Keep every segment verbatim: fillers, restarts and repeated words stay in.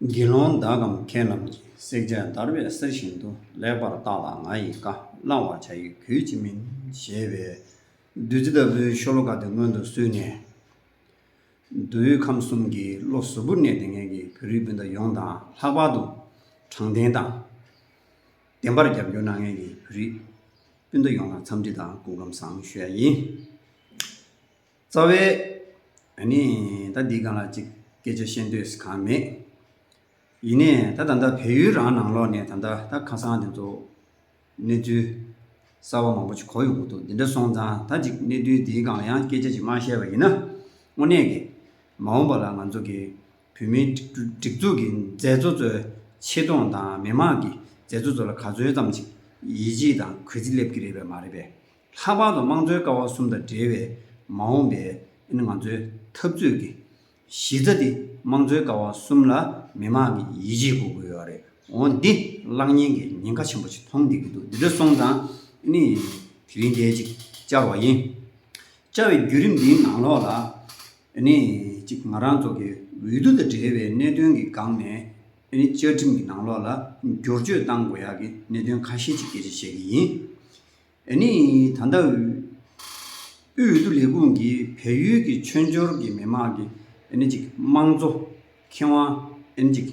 དགེ་སློང་བདག་གམ་མཁས་རྣམས་ཀྱིས། བསྲེགས་བཅད་འདར་བའི་གསེར་བཞིན་དུ། ལེགས་པར་བརྟགས་ལ་ང་ཡི་བཀའ། བླང་བར་བྱ་ཡི་གུས་ཀྱིས་མིན། ཞེས་པའི་བདུད་རྩི་ལྟ་བུའི་ཤོ་ལོ་ཀ་དེ་སྔོན་དུ་བསུས་ནས། མདོ་དབུས་ཁམས་གསུམ་གྱི་བློ་གཟུ་བོར་གནས་བསྡད་མཁན་གྱི་བོད་རིགས་སྤུན་ཟླ་ཡོངས་དང་། ལྷག་པར་དུ་དྲང་བདེན་དང་བདེན་པར་རྒྱབ་སྐྱོར་གནང་མཁན་གྱི་བོད་རིགས་སྤུན་ཟླ་ཡོངས་ལ་འཚམས་འདྲི་དང་སྐུ་ཁམས་བཟང་ཞུ་ཡ་ཡིན། རྩ་བའི་ཨ་ནི་ད་འདིའི་སྒང་ལ་ཅིག་སྐད་ཆ་བཤད་འདོད་གང་མེད། ཡིན་ནའི་ད་ད་ལྟ་བལ་ཡུལ་རང་ནང་ལོགས་ནས་ད་ལྟ་ད་ཁ་སང་དེ་ཚོ་གནས་ཚུལ་གསར་པ་མང་པོ་ཅིག་གོ་ཡོང་གི་འདུག་འདི་འདྲ་སོང་ཙང་ད་ཅིག་གནད་དོན་འདིའི་སྒང་ལ་ཡང་སྐད་ཆ་ཅིག་མ་བཤད་པ་ཡིན་ན། དངོས་གནས་ཀྱི་མ་འོངས་པ་ལ་ང་ཚོ་གི་བོད་མིའི་སྒྲིག་སྒྲིག་འཛུགས་ཀྱི་མཛད་གཙོ་ཚོའི་ཆེ་མཐོང་དང་མི་མང་གི་མཛད་གཙོ་ཚོ་ལ་ག་ཚོད་ཙམ་ཅིག་ཡིད་ཆེས་དང་གུས་བརྩི་སླེབས་ཀྱི་རེད་པས་མ་རེད་པས། ལྷག་པར་དུ་དམངས་གཙོའི་ཀ་བ་གསུམ་དང་འབྲེལ་བའི་མ་འོངས་པའི་ཨ་ནི་ང་ཚོའི་འཐབ་རྩོད་ཀྱི་གཞི་རྩ་དེ་དམངས་གཙོའི་ཀ་བ་གསུམ་ལ་མི་མང་གིས་ཡིད་ཆེས་དགོས་ཀྱི་ཡོད་རེད། འོ་འདི་བརླག་ཉེན་གྱི་ཉེན་ཁ་ཆེན་པོ་ཞིག་མཐོང་བསྡད་ཀྱི་འདུག་འདི་འདྲ་སོང་ཙང་ཨ་ནི་དེ་རིང་འདིར་ཅིག་བཅར་བ་ཡིན། བཅར་བའི་བརྒྱུད་རིམ་འདིའི་ནང་ལོགས་ལ་ཨ་ནི་ཅིག་ང་རང་ཚོ་གི་འོས་བསྡུ་དང་འབྲེལ་བའི་གནད་དོན་གྱི་སྒང་ནས་ཨ་ནི་བཅའ་ཁྲིམས་ཀྱི་ནང་ལོགས་ལ་བསྒྱུར་བཅོས་གཏང་དགོས་ཡག་གི་གནད་དོན་ཁ་ཤས་ཅིག་སྐད་ཆ་བཤད་ཀྱི་ཡིན། ཨ་ནི་ད་ལྟ་དབུས་འོས་བསྡུ་ལས་ཁུངས་ཀྱིས་བལ་ཡུལ་གྱི་ཆོས་འབྱོར་གྱི་མི་མང་གི་ཨ་ནི་ཅིག་དམངས་གཙོ་ཁེ་དབང་ཨ་ནི་ཅིག་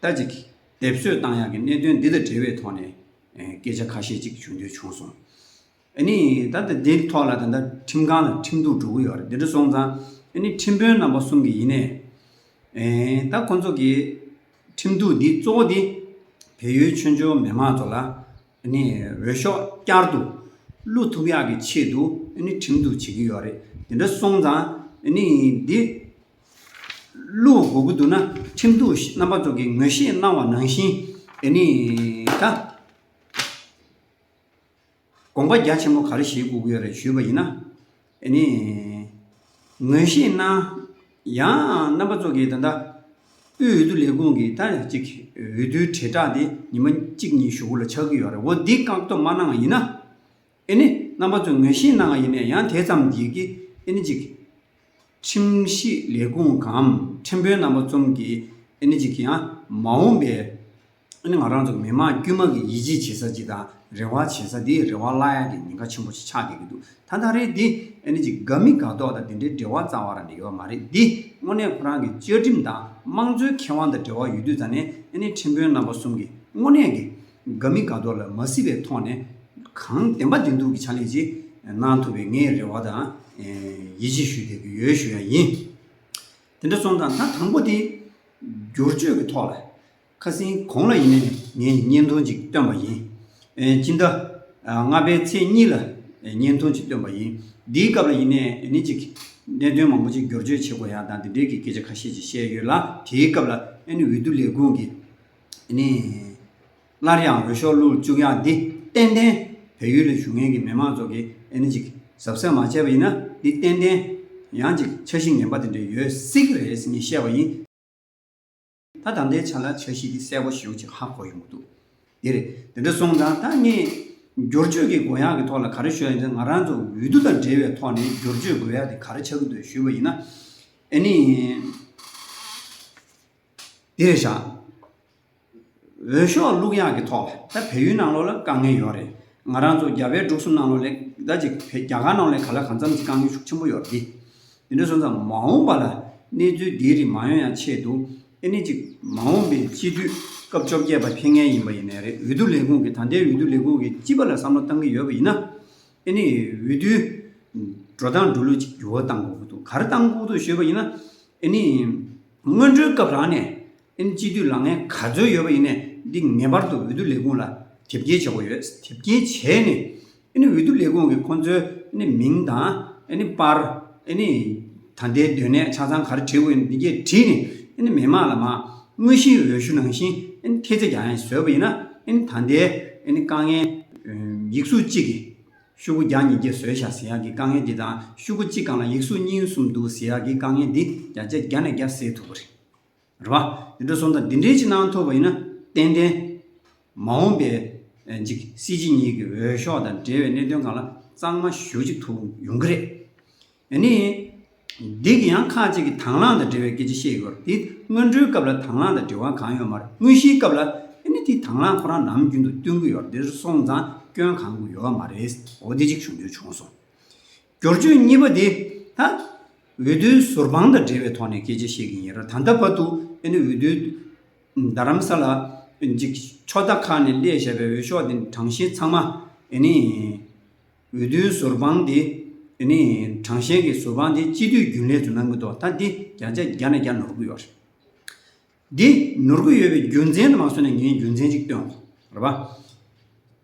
ད་ཅིག་སྡེབ་གསོད་བཏང་ཡག་གི་གནད་དོན་འདི་དང་འབྲེལ་བའི་ཐོག་ནས་ཨ་སྐད་ཆ་ཁ་ཤས་ཅིག་ཞུ་འདོད་བྱུང་སོང་། ཨ་ནི་ད་ལྟ་འདིའི་ཐོག་ལ་ད་ལྟ་ཁྲིམས་ཁང་ལ་ཁྲིམས་གཏུག་འགྲོ་གི་ཡོད་རེད། འདི་འདྲ་སོང་ཙང་ཨ་ནི་ཁྲིམས་དཔོན་རྣམ་པ་གསུམ་གྱིས་ཡིན་ནའི་ཨེ་ད་ཁོང་ཚོ་གི་ཁྲིམས་གཏུག་འདི་གཙོ་བོ་འདི་བལ་ཡུལ་ཆོས་འབྱོར་མི་མང་ཚོ་ལ་ཨ་ནི་འོས་ཤོག་བསྐྱར་དུ་བླུག་ཐུབ་ཡག་གི་ཆེད་དུ་ཨ་ནི་ཁྲིམས་གཏུག་བྱེད་ཀྱི་ཡོད་རེད། དེ་འདྲ་སོང་ཙང་ཨ་ནི་འདི་བླུག་དགོས་ཀྱི་འདུག་ན་ཁྲིམས་གཏུག་རྣམ་པ་ཚོ་གིས་ངོས་བཞེས་གནང་བ་ནང་བཞིན་ཨ་ནི་ད། དགོངས་པ་རྒྱ་ཆེན་པོ་ག་རེ་བཞེས་དགོས་ཀྱི་ཡོད་རེད་ཞུས་པ་ཡིན་ན། ཨ་ནི། ངོས་བཞེས་གནང་། ཡང་རྣམ་པ་ཚོ་གིས་ད་ལྟ་དབུས་འོས་བསྡུ་ལས་ཁུངས་ཀྱིས་ད་ཅིག་འོས་བསྡུའི་དྲིལ་བསྒྲགས་དེ་ཉི་མ་གཅིག་གཉིས་གཞུག་གུ་ལ་ཆགས་ཀྱི་ཡོད་རེད། འོ་འདི་བཀག་སྡོམ་མ་གནང་བ་ཡིན་ན། ཨ་ནི་རྣམ་པ་ཚོས་ངོས་བཞེས་གནང་བ་ཡིན་ནའི་ཡང་དེ་ཙམ་གྱིས་ཀྱི་ཨ་ནི་ཅིག་ཁྲིམས་ཞིབ་ལས་ཁུངས་གམ་ཁྲིམས་དཔོན་རྣམ་པ་ཚོ་གིས་ཨ་ནི་ཅིག་ཡང་མ་འོངས་པའི་ཨ་ནི་ང་རང་ཚོ་མི་མང་དཀྱུས་མ་གི་ཡིད་ཆེས་བྱེད་ས་ཅིག་དང་རེ་བ་བྱེད་ས་དེ་རེ་བ་བརླག་ཡག་གི་ཉེན་ཁ་ཆེན་པོ་ཞིག་ཆགས་བསྡད་ཀྱི་འདུག་ད་ད་རེས་འདི་ཨ་ནི་ཅིག་དགའ་མི་དགའ་མདོག་དང་དེ་འདྲའི་འབྲེལ་བ་རྩ་བ་རང་ནས་ཡོད་མ་རེད། འདི་དངོས་གནས་ཁོ་རང་གི་བཅའ་ཁྲིམས་དང་དམངས་གཙོའི་ཁེ་དབང་དང་འབྲེལ་བ་ཡོད་དུས་ཙང་ནས་ཨ་ནི་ཁྲིམས་དཔོན་རྣམ་པ་གསུམ་གྱིས་དངོས་གནས་ཀྱི་དགའ་མི་དགའ་མདོག་ལ་མ་བརྩི་བའི་ཐོག་ནས་གང་བདེན་པ་བདེན་ཐུག་གི་ཕྱག་ལས་ཅིག་གནང་ཐུབ་པའི་ངའི་རེ་བ་དང་ཡིད་ཆེས་ཞུ་བསྡད་ཀྱི་ཡོད་ཞུ་ཡ་ཡིན། དེ་འདྲ་སོང་ཙང་ད་དང་པོ་དེ་བསྒྱུར་བཅོས་ཀྱི་ཐོག་ལ་ཁ་སང་གོང་ལ་ཡིན་ནའི་ངས་བརྙན་ཐུང་ཅིག་བཏོན་པ་ཡིན། ཨེ་སྤྱི་ཟླ་ཨ་ལྔ་པའི་ཚེས་གཉིས་ལ་ཨེ་བརྙན་ཐུང་ཅིག་བཏོན་པ་ཡིན། འདིའི་སྐབས་ལ་ཡིན་ནའི་ཨེ་ནི་ཅིག་གནད་དོན་མང་པོ་ཅིག་བསྒྱུར་བཅོས་བྱེད་དགོས་ཡ་དང་དེ་འབྲེལ་གྱི་སྐད་ཆ་ཁ་ཤས་ཅིག་བཤད་ཡོད་ལ། དེའི་སྐབས་ལ་ཨེ་ནི་འོས་བསྡུ་ལས་ཁུངས་ཀྱིས་ཨེ་ནི་སླར་ཡང་འོས་ཤོག་བླུགས་བཅུག་ཡ་འདི་ཏན་ཏན་བལ་ཡུལ་ལ་བཞུགས་མཁན་གྱི་མི་མང་ཚོ་གིས་ཨེ་ནི་ཅིག་གཟབ་གཟབ་མ་བྱས་པ་ཡིན་ན་འདི་ཏན་ཏན་ཡང་ཅིག་འཆར་གཞི་ངན་པ་དེ་འདྲ་ཡོད་སྲིད་ཀྱི་རེད་ཟེར་ངས་བཤད་པ་ཡིན། ད་ད་ལྟའི་ཆ་ལ་འཆར་གཞི་འདི་གསལ་པོ་ཞེ་པོ་ཅིག་ཧ་གོ་ཡོང་གི་འདུག་དེ་རེད། དེ་འདྲ་སོང་ཙང་ད་ངས་བསྒྱུར་བཅོས་ཀྱི་དགོས་ཡག་གི་ཐོག་ལ་ག་རེ་ཞུ་ཡ་ཡིན་ཟེར་ན། ང་རང་ཚོ་འོས་བསྡུ་དང་འབྲེལ་བའི་ཐོག་ནས་བསྒྱུར་བཅོས་དགོས་ཡག་དེ་ག་རེ་ཆགས་ཀྱི་འདུག་ཞུས་པ་ཡིན་ན། ཨེ་ནི། འདི་རེད་བཞག་འོས་ཤོག་བླུག་ཡག་གི་ཐོག་ལ་ད་བལ་ཡུལ་ནང་ལོགས་ལ་དཀའ་ངལ་ཡོད་རེད། ང་རང་ཚོ་རྒྱ་བལ་འབྲུག་གསུམ་ནང་ལོགས་ལ་ད་ཅིག་བལ་རྒྱ་གར་ནང་ལོགས་ལ་ག་ལ་གང་འཚམ་ཅིག་དཀའ་ངལ་ཤུགས་ཆེན་པོ་ཡོད་རེད། དེ་འདྲ་སོང་ཙང་མ་འོངས་པ་ལ་གནས་ཚུལ་འདི་རིགས་མ་ཡོང་ཡག་ཆེད་དུ་ཨེ་ནི་ཅིག་མ་འོངས་པའི་སྤྱི་འཐུས་སྐབས་བཅོ་བརྒྱད་པ་ཕེབས་མཁན་ཡིན་པ་ཡིན་ནའི་རེད། འོས་བསྡུ་ལས་ཁུངས་ཀྱི་ད་ལྟའི་འོས་བསྡུ་ལས་ཁུངས་ཀྱི་སྤྱི་པ་ལ་བསམ་བློ་བཏང་གི་ཡོད་པ་ཡིན་ན། ཨེ་ནི་འོས་བསྡུའི་འགྲོ་སྟངས་འགྲོ་ལུགས་ཅིག་འགྱུར་བ་གཏང་དགོས་ཀྱི་འདུག་ག་རེ་གཏང་དགོས་ཀྱི་འདུག་ཞུས་པ་ཡིན་ན། ཨེ་ནི། སྔོན་འགྲོའི་སྐབས་རང་ནས་ཨེ་ནི་སྤྱི་འཐུས་ལངས་མཁན་ག་ཚོད་ཡོད་པ་ཡིན་ནའི་འདི་ངེས་པར་དུ་འོས་བསྡུ་ལས་ཁུངས་ལ་དེབ་སྐྱེལ་བྱེད་དགོས་ཡོད། དེབ་སྐྱེལ་བྱས་ནས་ཨེ་ནི་འོས་བསྡུ་ལས་ཁུངས་ཀྱིས་ཁོང་ཚོའི་ཨེ་ནི་མིང་དང་ཨེ་ནི་པར་ཨེ་ནི་ད་ལྟའི་སྡོད་གནས་ཆ་ཚང་ག་རེ་བྲིས་དགོས་ཡིན་འདི་གས་བྲིས་ནས་ཨེ་ནི་མི་མང་ལ་མར་དངོས་གཞིའི་འོས་ཤོག་ནང་བཞིན་ཨེ་ནི་ཐེལ་ཙེ་རྒྱག་ཡག་བཟོས་པ་ཡིན་ན། ཨེ་ནི་ད་ལྟའི་ཨེ་ནི་དཀའ་ངལ་ཡིག་གཟུགས་གཅིག་གིས་ཤོག་གུ་བརྒྱ་ཉིས་བརྒྱ་བཟོས་བཞག་ཟེར་ཡག་གི་དཀའ་ངལ་འདི་དང་། ཤོག་གུ་གཅིག་སྒང་ལ་ཡིག་གཟུགས་གཉིས་གསུམ་འདུག་ཟེར་ཡག་གི་དཀའ་ངལ་འདི་བརྒྱ་ཆ་བརྒྱ་ནས་བརྒྱ་སེལ་ཐུབ་པ་རེད། རེད་བ། འདི་འདྲ་སོང་ཙང་འདི་འདྲའི་ཅིག་གནང་ཐུབ་པ་ཡིན་ན་ཏན་ཏན་མ་འོངས་པའི་ཅིག་སྲིད་སྤྱི་གཉིས་ཀྱི་འོས་ཤོག་དང་འབྲེལ་བའི་གནད་དོན་སྒང་ལ་གཙང་མ་ཞེ་པོ་ཅིག་ཐུག་ཡོང་གི་རེད། ཨ་ནི། འདི་གི་ཡང་ཁ་ཅིག་གིས་དང་བླངས་དང་འབྲེལ་བའི་སྐད་ཆ་བཤད་ཡོད་རེད། དེ་སྔོན་འགྲོའི་སྐབས་ལ་དང་བླངས་དང་འབྲེལ་བ་གང་ཡོད་མ་རེད། དངོས་གཞིའི་སྐབས་ལ་ཨ་ནི་དེ་དང་བླངས་ཁོ་རང་ནམ་རྒྱུན་དུ་སྟོན་གྱི་ཡོད་རེད། དེ་སོང་ཙང་སྐྱོན་གང་དགོས་ཡོད་མ་རེད། འོ་དེ་གཅིག་ཞུ་འདོད་བྱུང་སོང་། བསྒྱུར་བཅོས་གཉིས་པ་དེ་ད་འོས་བསྡུའི་ཟུར་དཔང་དང་འབྲེལ་བའི་ཐོག་ནས་སྐད་ཆ་བཤད་ཀྱི་ཡིན་ར། ད་ལྟ་བར་དུ་ཨ་ནི་འོས་བསྡུའི་རྡ་རམ་ས་ལ་ཅིག་ཕྱོགས་མཐའ་ཁག་ནས་སླེབས་བཞག་པའི་འོས་ཤོག་དེ་གྲངས་བཤེར་ཚང་མ་ཨ་ནི་འོས་བསྡུའི་ཟུར་དཔང་དེ་ཨ་ནི་གྲངས་བཤེར་གྱི་ཟུར་དཔང་དེ་སྤྱི་འཐུས་རྒྱུན་ལས་ཚོས་གནང་གི་འདུག་ད་འདི་བརྒྱ་ཆ་བརྒྱ་ནས་བརྒྱ་ནོར་གྱི་ཡོད་རེད། འདི་ནོར་གྱི་ཡོད་པའི་རྒྱུ་མཚན་དུ་མ་སོང་ནས་ངས་རྒྱུ་མཚན་ཅིག་སྟོན་དགོས་རེད་པ།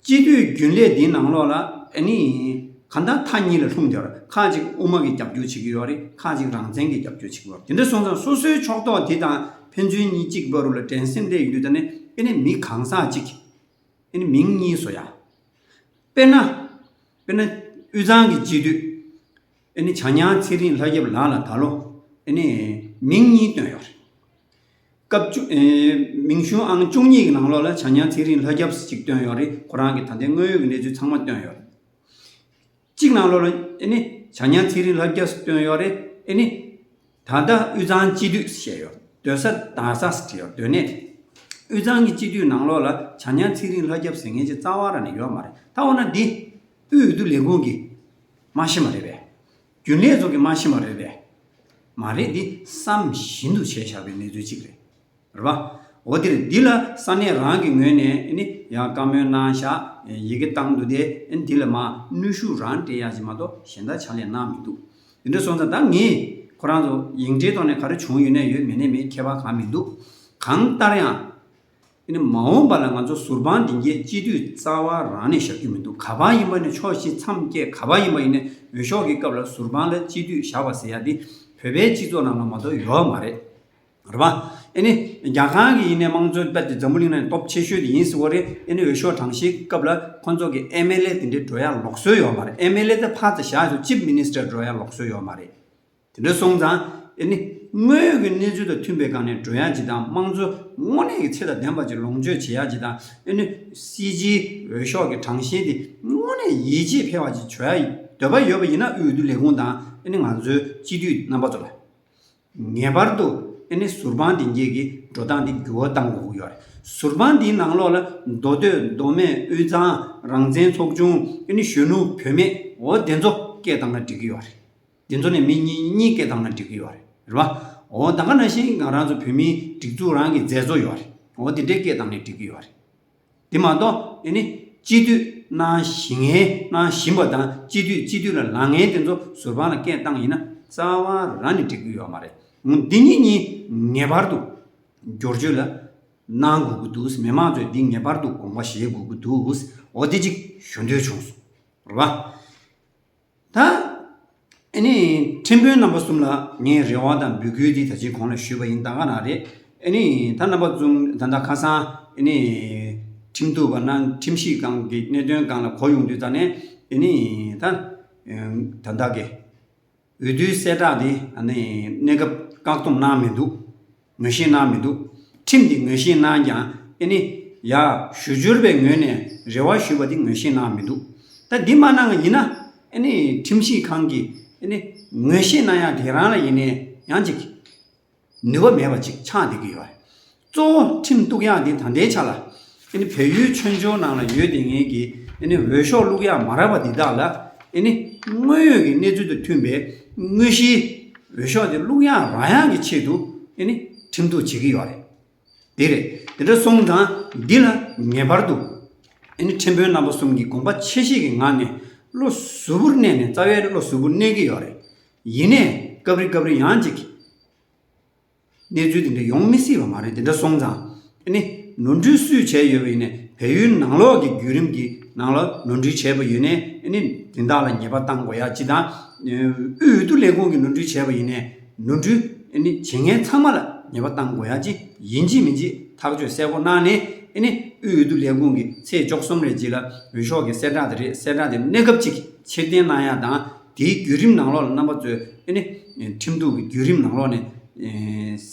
སྤྱི་འཐུས་རྒྱུན་ལས་འདིའི་ནང་ལོགས་ལ་ཨ་ནི་གང་ལྟར་མཐའ་གཉིས་ལ་ལྷུང་བསྡད་ཡོད་རེད། ཁ་ཅིག་དབུ་མ་གིས་རྒྱབ་སྐྱོར་བྱེད་ཀྱི་ཡོད་རེད། ཁ་ཅིག་རང་བཙན་གྱིས་རྒྱབ་སྐྱོར་བྱེད་ཀྱི་ཡོད་རེད། དེ་འདྲ་སོང་ཙང་སོ་སོའི་ཕྱོགས་གཏོགས་དེ་དང་ཕན་ཚུན་གཉིས་གཅིག་བར་དུ་ལ་འགྲན་སེམས་སླེབས་ཡོང་དུས་ད་ནི་ཨ་ནི་མི་གང་ཟག་ཅིག་ཨ་ནི་མིང་གཉིས་བཟོ་ཡ། དཔེར་ན། དཔེར་ན། དབུས་གཙང་གི་སྤྱི་འཐུས། ཨ་ནི་བྱ་ཉང་ཚེ་རིང་ལྷ་སྐྱབས་ལགས་ལ་ད་ལོ། ཨ་ནི་མིང་གཉིས་བཏོན་ཡོད་རེད། སྐབས་བཅུ། ཨེ། མིང་གཞུང་ཨང་བཅུ་གཉིས་ཀྱི་ནང་ལོགས་ལ་བྱ་ཉང་ཚེ་རིང་ལྷ་སྐྱབས་ཅིག་བཏོན་ཡོད་རེད། ཁོ་རང་གི་ད་ལྟའི་དངོས་ཡོད་ཀྱི་གནས་ཚུལ་ཚང་མ་བཏོན་ཡོད་རེད། གཅིག་ནང་ལོགས་ལ་ཨ་ནི་བྱ་ཉང་ཚེ་རིང་ལྷ་སྐྱབས་སུ་བཏོན་ཡོད་རེད། ཨ་ནི་ད་ལྟ་དབུས་གཙང་སྤྱི་འཐུས་ཞེས་ཡོད། སྡོད་ས་དར་ས་སུ་བྲིས་ཡོད། སྡོད་གནས་དེ། དབུས་གཙང་གི་སྤྱི་འཐུས་ནང་ལོགས་ལ་བྱ་ཉང་ཚེ་རིང་ལྷ་སྐྱབས་ཟེར་མཁན་ཅིག་རྩ་བ་རང་ནས་ཡོད་མ་རེད། ད་འོ་ན་འདི་དབུས་འོས་བསྡུ་ལས་ཁུངས་ཀྱིས་མ་ཤེས་པ་རེད་པས། རྒྱུན་ལས་ཚོ་གིས་མ་ཤེས་པ་རེད་པས། མ་རེད། འདི་བསམ་བཞིན་དུ་བྱས་བཞག་པའི་གནས་ཚུལ་ཅིག་རེད། རེད་པ། འོ་དེ་རེད། འདི་ལ་ས་གནས་རང་གི་ངོས་ནས་ཨ་ནི་ཡང་བཀའ་མོལ་གནང་བཞག་ཡི་གེ་བཏང་འདུག་སྟེ། ཨ་ནི་འདི་ལ་མ་གནོན་ཤུགས་རང་སྤྲད་ཡག་ཅིག་མ་གཏོགས་གཞན་དག་ཕྱག་ལས་གནང་མི་འདུག་དེ་འདྲ་སོང་ཙང་ད་ངས་ཁོ་རང་ཚོ་ཡིག་འབྲེལ་ཐོག་ནས་ག་རེ་བྱུང་ཡོད་ནས་ཡོད་མེད་ནས་མེད་ཁྱད་པར་གང་མི་འདུག་གང་ལྟར་ཡང་། ཨ་ནི་མ་འོངས་པ་ལ་ང་ཚོ་ཟུར་དཔང་འདི་གས་སྤྱི་འཐུས་རྩ་བ་རང་ནས་བཞག་རྒྱུ་མི་འདུག་ག་པར་ཡིན་པ་ནས་ཕྱོགས་བཞི་མཚམས་བརྒྱད་ག་པར་ཡིན་པ་ཡིན་ནས་འོས་ཤོག་གི་སྐབས་ལ་ཟུར་དཔང་ལ་སྤྱི་འཐུས་བཞག་པ་ཟེར་ཡ་འདི་བོད་པའི་སྤྱི་ཚོགས་ནང་ལ་མ་གཏོགས་ཡོད་མ་རེད། རེད་པ། ཨ་ནི་རྒྱ་གར་གྱི་ཡིན་ནའི་དམངས་གཙོའི་དཔལ་དེ་འཛམ་བུ་གླིང་ནང་སྟོབས་ཆེ་ཤོས་དེ་ཡིན་ཟེར་བ་རེད། ཨ་ནི་འོས་ཤོག་གྲངས་བཤེར་སྐབས་ལ་ཁོང་ཚོ་གི་ཨེམ་ཨེལ་ཨེ་དེ་འདྲའི་འགྲོ་ཡ་ལུགས་སྲོལ་ཡོད་མ་རེད། ཨེམ་ཨེལ་ཨེ་དེ་ཕར་ཙམ་བཞག་ཡོད། ཅིབ་མི་ནི་སི་ཊར་འགྲོ་ཡ་ལུགས་སྲོལ་ཡོད་མ་རེད། དེ་འདྲ་སོང་ཙང་ཨ་ནི་དངོས་ཡོད་ཀྱི་གནས་ཚུལ་དང་མཐུན་པའི་སྒང་ནས་འགྲོ་ཡ་ཅིག་དང་། དམངས་གཙོ་དངོས་གནས་ཀྱི་ཚད་དང་ལྡན་པ་ཅིག་ལོངས་སྤྱོད་བྱེད་ཡ་ཅིག་དང་། ཨ་ནི་སྲིད་སྤྱིའི་འོས་ཤོག་གི་གྲངས་བཤེར་དེ་དངོས་གནས་ཡིད་ཆེས་འཕེར་བ་ཅིག་བྱོས་ཡ་འདོད་པ་ཡོད་པ་ཡིན་ན་དབུས་འོས་བསྡུ་ལས་ཁུངས་དང་ཨ་ནི་ང་ཚོའི་སྤྱི་འཐུས་རྣམ་པ་ཚོ་ལ། ངེས་པར་དུ་ཨ་ནི་ཟུར་དཔང་འདི་གས་ཀྱི་འགྲོ་སྟངས་འདི་འགྱུར་བ་གཏང་དགོས་ཀྱི་ཡོད་རེད། ཟུར་དཔང་འདིའི་ནང་ལོགས་ལ་མདོ་སྟོད། མདོ་སྨད། དབུས་གཙང་། རང་བཙན་ཚོགས་ཆུང་། ཨ་ནི་གཞོན་ནུ་བུད་མེད། འོ་དེ་ཚོ་སྐད་བཏང་ན་འགྲིག་གི་ཡོད་རེད། དེ་ཚོ་ནས་མི་གཉིས་གཉིས་སྐད་བཏང་ན་འགྲིག་གི་ཡོད་རེད། རེད་བ། འོ་ད་ག་ནང་བཞིན་ང་རང་ཚོ་བོད་མིའི་སྒྲིག་འཛུགས་རང་གི་མཛད་གཙོ་ཡོད་རེད། འོ་དེ་འདྲའི་སྐད་བཏང་ནས་འགྲིག་གི་ཡོད་རེད། དེ་མ་གཏོགས་ཨ་ནི་སྤྱི་འཐུས་གནང་བཞིན་ངན་གནང་བཞིན་པ་དང་སྤྱི་འཐུས་སྤྱི་འཐུས་ལ་ལངས་མཁན་དེ་ཚོ་ཟུར་དཔང་ལ་སྐད་བཏང་ཡིན་ན་རྩ་བ་རང་ནས་འགྲིག་གི་ཡོད་མ་རེད། འོ་འདི་གཉིས་གཉིས་ངེས་པར་དུ་བསྒྱུར་བཅོས་ལ་གནང་དགོས་ཀྱི་འདུག་མི་མང་ཚོས་འདི་ངེས་པར་དུ་དགོངས་པ་བཞེས་དགོས་ཀྱི་འདུག་འོ་དེ་གཅིག་ཞུ་འདོད་བྱུང་སོང་། རེད་བ། ད། ཨ་ནི་ཁྲིམས་དཔོན་རྣམ་པ་གསུམ་ལ་ངས་རེ་བ་དང་འབོད་སྐུལ་འདི་ད་ཅིའི་གོང་ལ་ཞུས་པ་ཡིན། ད་ག་རང་རེད། ཨ་ནི་ད་རྣམ་པ་གསུམ་ད་ལྟ་ཁ་སང་ཨ་ནི་ཁྲིམས་གཏུག་པ་ན་ཁྲིམས་ཞིབ་ཁང་གི་གནད་དོན་སྒང་ལ་གོ་ཡོང་དུས་ད་ནས་ཨ་ནི་ད་ད་ལྟ་གི་འོས་བསྡུའི་གསལ་བསྒྲགས་འདི་ཨ་ནི་གནས་སྐབས་བཀག་སྡོམ་གནང་མི་འདུག་ངོས་བཞེས་གནང་མི་འདུག་ཁྲིམས་འདི་ངོས་བཞེས་གནང་ཀྱང་ཨ་ནི་ཡ་ཞུ་སྦྱོར་བའི་ངོས་ནས་རེ་བ་ཞུས་པ་འདི་ངོས་བཞེས་གནང་མི་འདུག་ད་འདི་མ་གནང་བ་ཡིན་ན་ཨ་ནི་ཁྲིམས་ཞིབ་ཁང་གིས་ཨ་ནི་ངོས་བཞེས་གནང་ཡ་དེ་རང་ལ་ཡིན་ནའི་ཡང་ཅིག་ནུས་པ་མེད་པ་ཅིག་ཆགས་བསྡད་ཀྱི་ཡོད་རེད། གཙོ་བོ་ཁྲིམས་གཏུག་ཡག་འདི་ད་ལྟའི་ཆ་ལ་ཨ་ནི་བལ་ཡུལ་ཆོས་འབྱོར་ནང་ལ་ཡོད་བསྡད་མཁན་གྱི་ཨ་ནི་འོས་ཤོག་བླུག་ཡག་མ་རག་པ་འདི་དག་ལ་ཨ་ནི་དངོས་ཡོད་ཀྱི་གནས་ཚུལ་དང་མཐུན་པའི་དངོས་གཞིའི་འོས་ཤོག་དེ་བླུག་ཡག་རག་ཡག་གི་ཆེད་དུ་ཨ་ནི་ཁྲིམས་གཏུག་བྱེད་ཀྱི་ཡོད་རེད། དེ་རེད། དེ་འདྲ་སོང་ཙང་འདི་ལ་ངེས་པར་དུ་ཨ་ནི་ཁྲིམས་དཔོན་རྣམ་པ་གསུམ་གྱི་དགོངས་པ་ཆེ་བཞེས་ཀྱི་ངང་ནས་བློ་གཟུ་བོར་གནས་ནས་རྩ་བའི་བློ་གཟུ་བོར་གནས་ཀྱི་ཡོད་རེད། ཡིན་ནའི་སྐབས་རེ་སྐབས་རེ་ཡང་ཅིག་གནས་ཚུལ་དེ་འདྲ་ཡོང་མི་སྲིད་པ་མ་རེད། དེ་འདྲ་སོང་ཙང་ཨ་ནི་ནོར་འཁྲུལ་སུས་བྱས་ཡོད་པ་ཡིན་ནའི་བལ་ཡུལ་ནང་ལོགས་ཀྱི་བརྒྱུད་རིམ་གྱི་ནང་ལ་ནོར་འཁྲུལ་བྱས་པ་ཡོད་ནའི་ཨ་ནི་དེ་དག་ལ་ཉེས་པ་གཏང་དགོས་ཡག་ཅིག་དང་། དབུས་འོས་བསྡུ་ལས་ཁུངས་ཀྱིས་ནོར་འཁྲུལ་བྱས་པ་ཡིན་ནའི་ནོར་འཁྲུལ་ཨ་ནི་བྱེད་མཁན་ཚང་མ་ལ་ཉེས་པ་གཏང་དགོས་ཡག་ཅིག་ཡིན་གཅིག་མིན་གཅིག་ཐག་གཅོད་གསལ་པོ་གནང་ནས་ཨ་ནི་དབུས་འོས་བསྡུ་ལས་ཁུངས་ཀྱིས་ཚེས་བཅུ་གསུམ་རེ་རྗེས་ལ་འོས་ཤོག་གི་གསལ་བསྒྲགས་དེ་རེད། གསལ་བསྒྲགས་དེ་གནས་སྐབས་ཅིག་ཕྱིར་འཐེན་གནང་ཡག་དང་དེའི་བརྒྱུད་རིམ་ནང་ལོགས་ལ་རྣམ་པ་ཚོས་ཨ་ནི་ཁྲིམས་གཏུག་གི་བརྒྱུད་རིམ་ནང་ལོགས་ནས་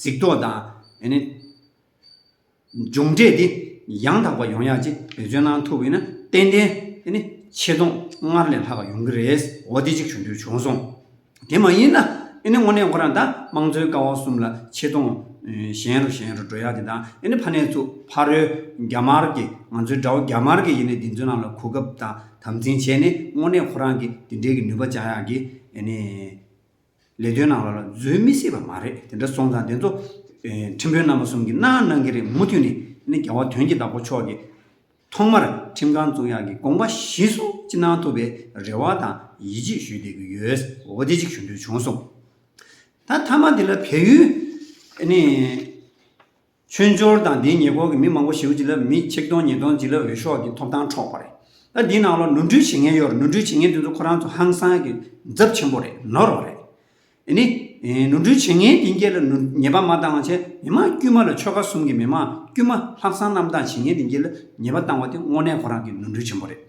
གཟིགས་རྟོག་དང་ཨ་ནི་མཇུག་འབྲས་དེ་ཡང་དག་པ་ཡོང་ཡག་ཅིག་འབད་བརྩོན་གནང་ཐུབ་པ་ཡིན་ན་ཏན་ཏན་ཨ་ནི་ཆེ་མཐོང་སྔར་ལས་ལྷག་ཡོང་གི་རེད། འོ་དེ་གཅིག་ཞུ་འདོད་བྱུང་སོང་། དེ་མ་ཡིན་ན་ ཨེ་ནི་དངོས་གནས་ཁོ་རང་ད་དམངས་གཙོའི་ཀ་བ་གསུམ་ལ་ཆེ་མཐོང་གཞན་རུ་གཞན་རུ་འགྲོ་ཡག་དེ་དང་། ཨེ་ནི་ཕ་ནས་ཚུར་ཕ་རོལ་རྒྱ་དམར་གྱི་ང་ཚོའི་དགྲ་བོ་རྒྱ་དམར་གྱི་ཡིན་ནའི་འདི་ཚོའི་ནང་ལ་གོ་སྐབས་དང་དམ་འཛིན་བྱས་ནས་དངོས་གནས་ཁོ་རང་གི་འདི་འདྲའི་གི་ནུས་པ་བཅག་ཡག་གི་ཨེ་ནི་ལས་དོན་ནང་ལ་ལ་འཛུལ་མི་སྲིད་པ་མ་རེད། དེ་འདྲ་སོང་ཙང་དེ་ཚོ་ཨེ་ཁྲིམས་དཔོན་རྣམ་པ་གསུམ་གྱིས་གནང་གནང་གི་རེད། མུ་མཐུད་ནས་ཨེ་ནི་རྒྱལ་བ་དོན་གྱི་བདག་པོ་མཆོག་གིས་ཐོག་མར་ཁྲིམས་ཁང་བཙུགས་ཡག་གི་དགོངས་པ་གཞིར་བཟུང་ཅིག་གནང་ཐུབ་པའི་རེ་བ་དང་ཡིད་ཆེས་ཞུ་བསྡད་ཀྱི་ཡོད། འོ་དེ་ཅིག་ཞུ་འདོད་བྱུང་སོང་། ད་མཐའ་མ་འདི་ལ་བལ་ཡུལ་ཨ་ནི་ཆོས་འབྱོར་དང་དེའི་ཉེ་འཁོར་གྱི་མི་མང་པོ་ཞེ་པོ་ཅིག་ལ་མི་ཆིག་སྟོང་ཉིས་སྟོང་ཅིག་ལ་འོས་ཤོག་གི་ཐོབ་ཐང་འཕྲོག་པ་རེད། ད་འདིའི་ནང་ལ་ནོར་འཁྲུལ་བྱེད་མཁན་ཡོད་རེད། ནོར་འཁྲུལ་བྱེད་མཁན་དེ་ཚོ་ཁོ་རང་ཚོ་ཧང་སང་གི་ཚབས་ཆེན་པོ་རེད། ནོར་བ་རེད། ཨེ་ནི། ཨེ། ནོར་འཁྲུལ་བྱེད་མཁན་དེ་གྱད་ལ་ནོར་ཉེས་པ་མ་བཏང་བ་བྱས། མི་མང་དཀྱུས་མ་ལ་ཆོལ་ཁ་གསུམ་གྱི་མི་མང་དཀྱུས་མ་ལྷག་བསམ་རྣམ་དག་བྱེད་མཁན་དེ་གྱད་ལ་ཉེས་པ་བཏང་བ་དེ་དངོས་གནས་ཁོ་རང་གི་ནོར་འཁྲུལ་ཆེན་པོ་རེད།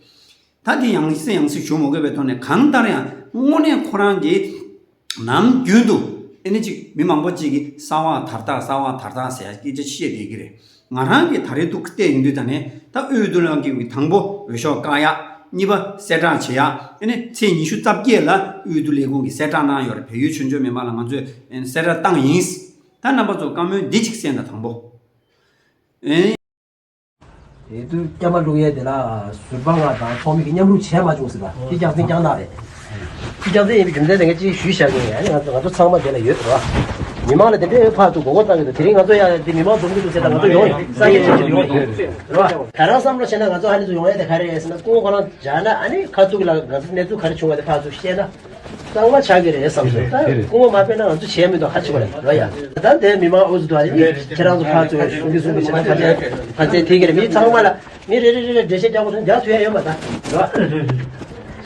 ད་དེ་ཡང་སེ་ཡང་སེ་ཞུ་མ་དགོས་པའི་ཐོག་ནས། གང་ལྟར་ཡང་དངོས་གནས་ཁོ་རང་གིས་ནམ་རྒྱུན་དུ་ཨེ་ནི་ཅིག་མི་མང་པོ་ཅིག་གིས་གསང་བ་དར་ཐག་གསང་བ་དར་ཐག་ཟེར་ཡ་སྐད་ཆ་བཤད་བསྡད་ཀྱི་རེད། ང་རང་གིས་ད་རེས་ཐུག་བལྟས་ཡོང་དུས་ད་ནས་ད་འོས་བསྡུ་ལས་ཁུངས་ཀྱིས་དང་པོ་འོས་ཤོག་བཀག་ཡག་གཉིས་པ་གསལ་བསྒྲགས་བྱེད་ཡག་ཨེ་ནི་ཚེས་ཉི་ཤུ་རྩ་བརྒྱད་ལ་འོས་བསྡུ་ལས་ཁུངས་ཀྱིས་གསལ་བསྒྲགས་གནང་ཡོད་རེད། བལ་ཡུལ་ཆོས་འབྱོར་མི་མང་ལ་ང་ཚོས་ཨེ་ནི་གསལ་བསྒྲགས་བཏང་ཡིན། ད་རྣམ་པ་ཚོ་བཀའ་མོལ་འདི་གཅིག་གསན་དང་། དང་པོ། ཨེ་ནི། འོས་བསྡུ་བསྐྱར་མ་བླུག་ཡས་དེ་ལ་ཟུར་པ་ལྔ་དང་ཚོགས་མི་གིས་མཉམ་རུབ་བྱས་མ་བྱུང་ཟེར་བ་དེ་རྒྱག་འཛིང་རྒྱག་ན་རེད། དེ་རྒྱག་འཛིང་ཡིན་པའི་རྒྱུ་མཚན་དེ་ངས་ཅིག་ཞུས་བཞག་གི་ཡིན། ཨ་ནི་ང་ཚོ་ང་ཚོ་ཚང་མ་དེ་ལ་ཡོད་རེད་བ། མི་མང་ལ་དེ་འདྲའི་ཕར་ཚུར་མགོ་སྐོར་བཏང་གི་འདུག་དེ་རིང་ང་ཚོ་ཡ་དེ་མི་མང་འཛོམས་ཀྱི་འདུག་ཟེར་ད་ང་ཚོ་ཡོང་ཡོད། ས་ཡོད་ཆེད་ཆེད་ཡོང་ཡོད་རེད་བ། ད་རང་བསམ་བློ་བྱས་ན་ང་ཚོ་ཨ་ནི་ཚོ་ཡོང་ཡས་དེ་ག་རེ་རེད་ཟེར་ན། སྐུ་ངོ་ཁོ་རང་བཞག་ན་ཨ་ནི་ཁ་ཐུག་ལ་ང་ཚོ་གནས་ཚུལ་ག་རེ་བྱུང་བ་དེ་ཕར་ཚུར་བཤད་ན། གཙང་མ་ཆགས་ཀྱི་རེད་བསམ་སོང་། ད་སྐུ་ངོ་མ་ཕེབས་ན་ང་ཚོ་བྱས་མི་འདུག་ཧ་ཅི་གོ་རེད་རོ་ཡ། ད་དེ་མི་མང་འོས་སུ་འདུག་ཨ་ནི་ཁྱེད་རང་ཚོ་ཕར་ཚུར་གསུང་གི་གསུང་གི་བྱེད་ན་ཕ་ཚན་ཕ་ཚན་ཐིག་གི་རེད། མི་ཚང་མ་ལ་མི་རེ་རེ་རེ་རེ་འགྲེལ་བཤད་རྒྱག་དགོས་སོང་རྒྱག་ཐུབ་ཡ་ཡོད་མ་ད་རོ།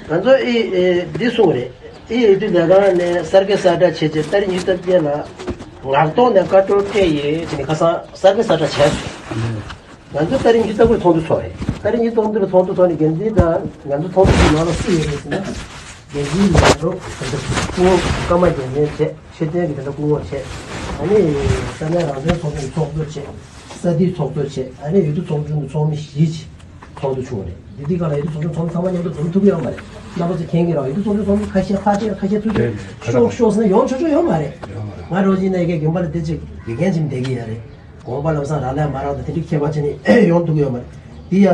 ང་ཚོ་ཨི་ཨེ་འདི་གསུང་རེད། ཨི་ཨེ་འདི་ལས་ཁང་ནས་གསར་འགོད་གསལ་བསྒྲགས་བྱས་རྗེས་ཏ་རིག་ཉི་ཤུ་རྩ་བརྒྱད་ལ་ངག་ཐོག་ནས་བཀའ་འཁྲོལ་སྤྲད་ཡོད་ཅེས་ནས་ཁ་སང་གསར་འགོད་གསལ་བསྒྲགས་བྱས་སོང་། ང་ཚོ་ཏ་རིག་ཉི་ཤུ་རྩ་དགུ་ཚོགས་འདུ་ཚོགས་རེད། ཏ་རིག་ཉི་ཤུ་རྩ་དགུ་ཚོགས་འདུ་ཚོགས་ནས་འགན་འཛིན་དང་ང་ཚོ་ཚོགས་འདུ་ནང་ལ་སུ་ཡོད་རེད་ཟེར་ན། འགན་འཛིན་ལས་རོགས་ད་ལྟ་སྐུ་ངོ་ཀརྨ་རྒྱལ་མཚན་བྱས། ཤེས་ལྡན་གྱི་ད་ལྟ་སྐུ་ངོ་བྱས། ཨ་ནི་ས་གནས་རང་བཙན་ཚོགས་ཆུང་ཚོགས་གཙོ་བྱས། ས་འཐུས་ཚོགས་གཙོ་བྱས། ཨ་ནི་འོས་བསྡུ་ཚོགས་ཆུང་གི་ཚོགས་མི་བཞི་ཅིག་ཚོགས་འདུ་བྱུང་བ་རེད། འདི་དུས་སྒང་ལ་འོས་བསྡུ་ཚོགས་ཆུང་ཚོགས་མི་ཚང་མ་མཉམ་དུ་འཛོམས་ཐུབ་ཀྱི་ཡོད་མ་རེད། རྣམ་པ་ཚོ་མཁྱེན་གྱི་རེད། འོས་བསྡུ་ཚོགས་ཆུང་ཚོགས་མི་ཁ་ཤས་ཕར་བཅད་ཁ་ཤས་ཚུར་བཅད་ཤོག་ཤོག་ཟེར་ན་ཡོང་ཆོག་ཆོག་ཡོད་མ་རེད། ང་རོ་ཅིག་ན་ཡ་གི་རྒན་པ་ལ་དེ་ཅིག་དགེ་རྒན་ཅིག་བསྡད་ཀྱི་ཡ་རེད། དགོངས་པ་ལམ་སང་རག་ལས་མ་རག་དང་དེ་འདྲའི་ཁྱད་པར་བྱས་ནས་ཡོང་ཐུབ་ཀྱི་ཡོད་མ་རེད། འདི་ཡ།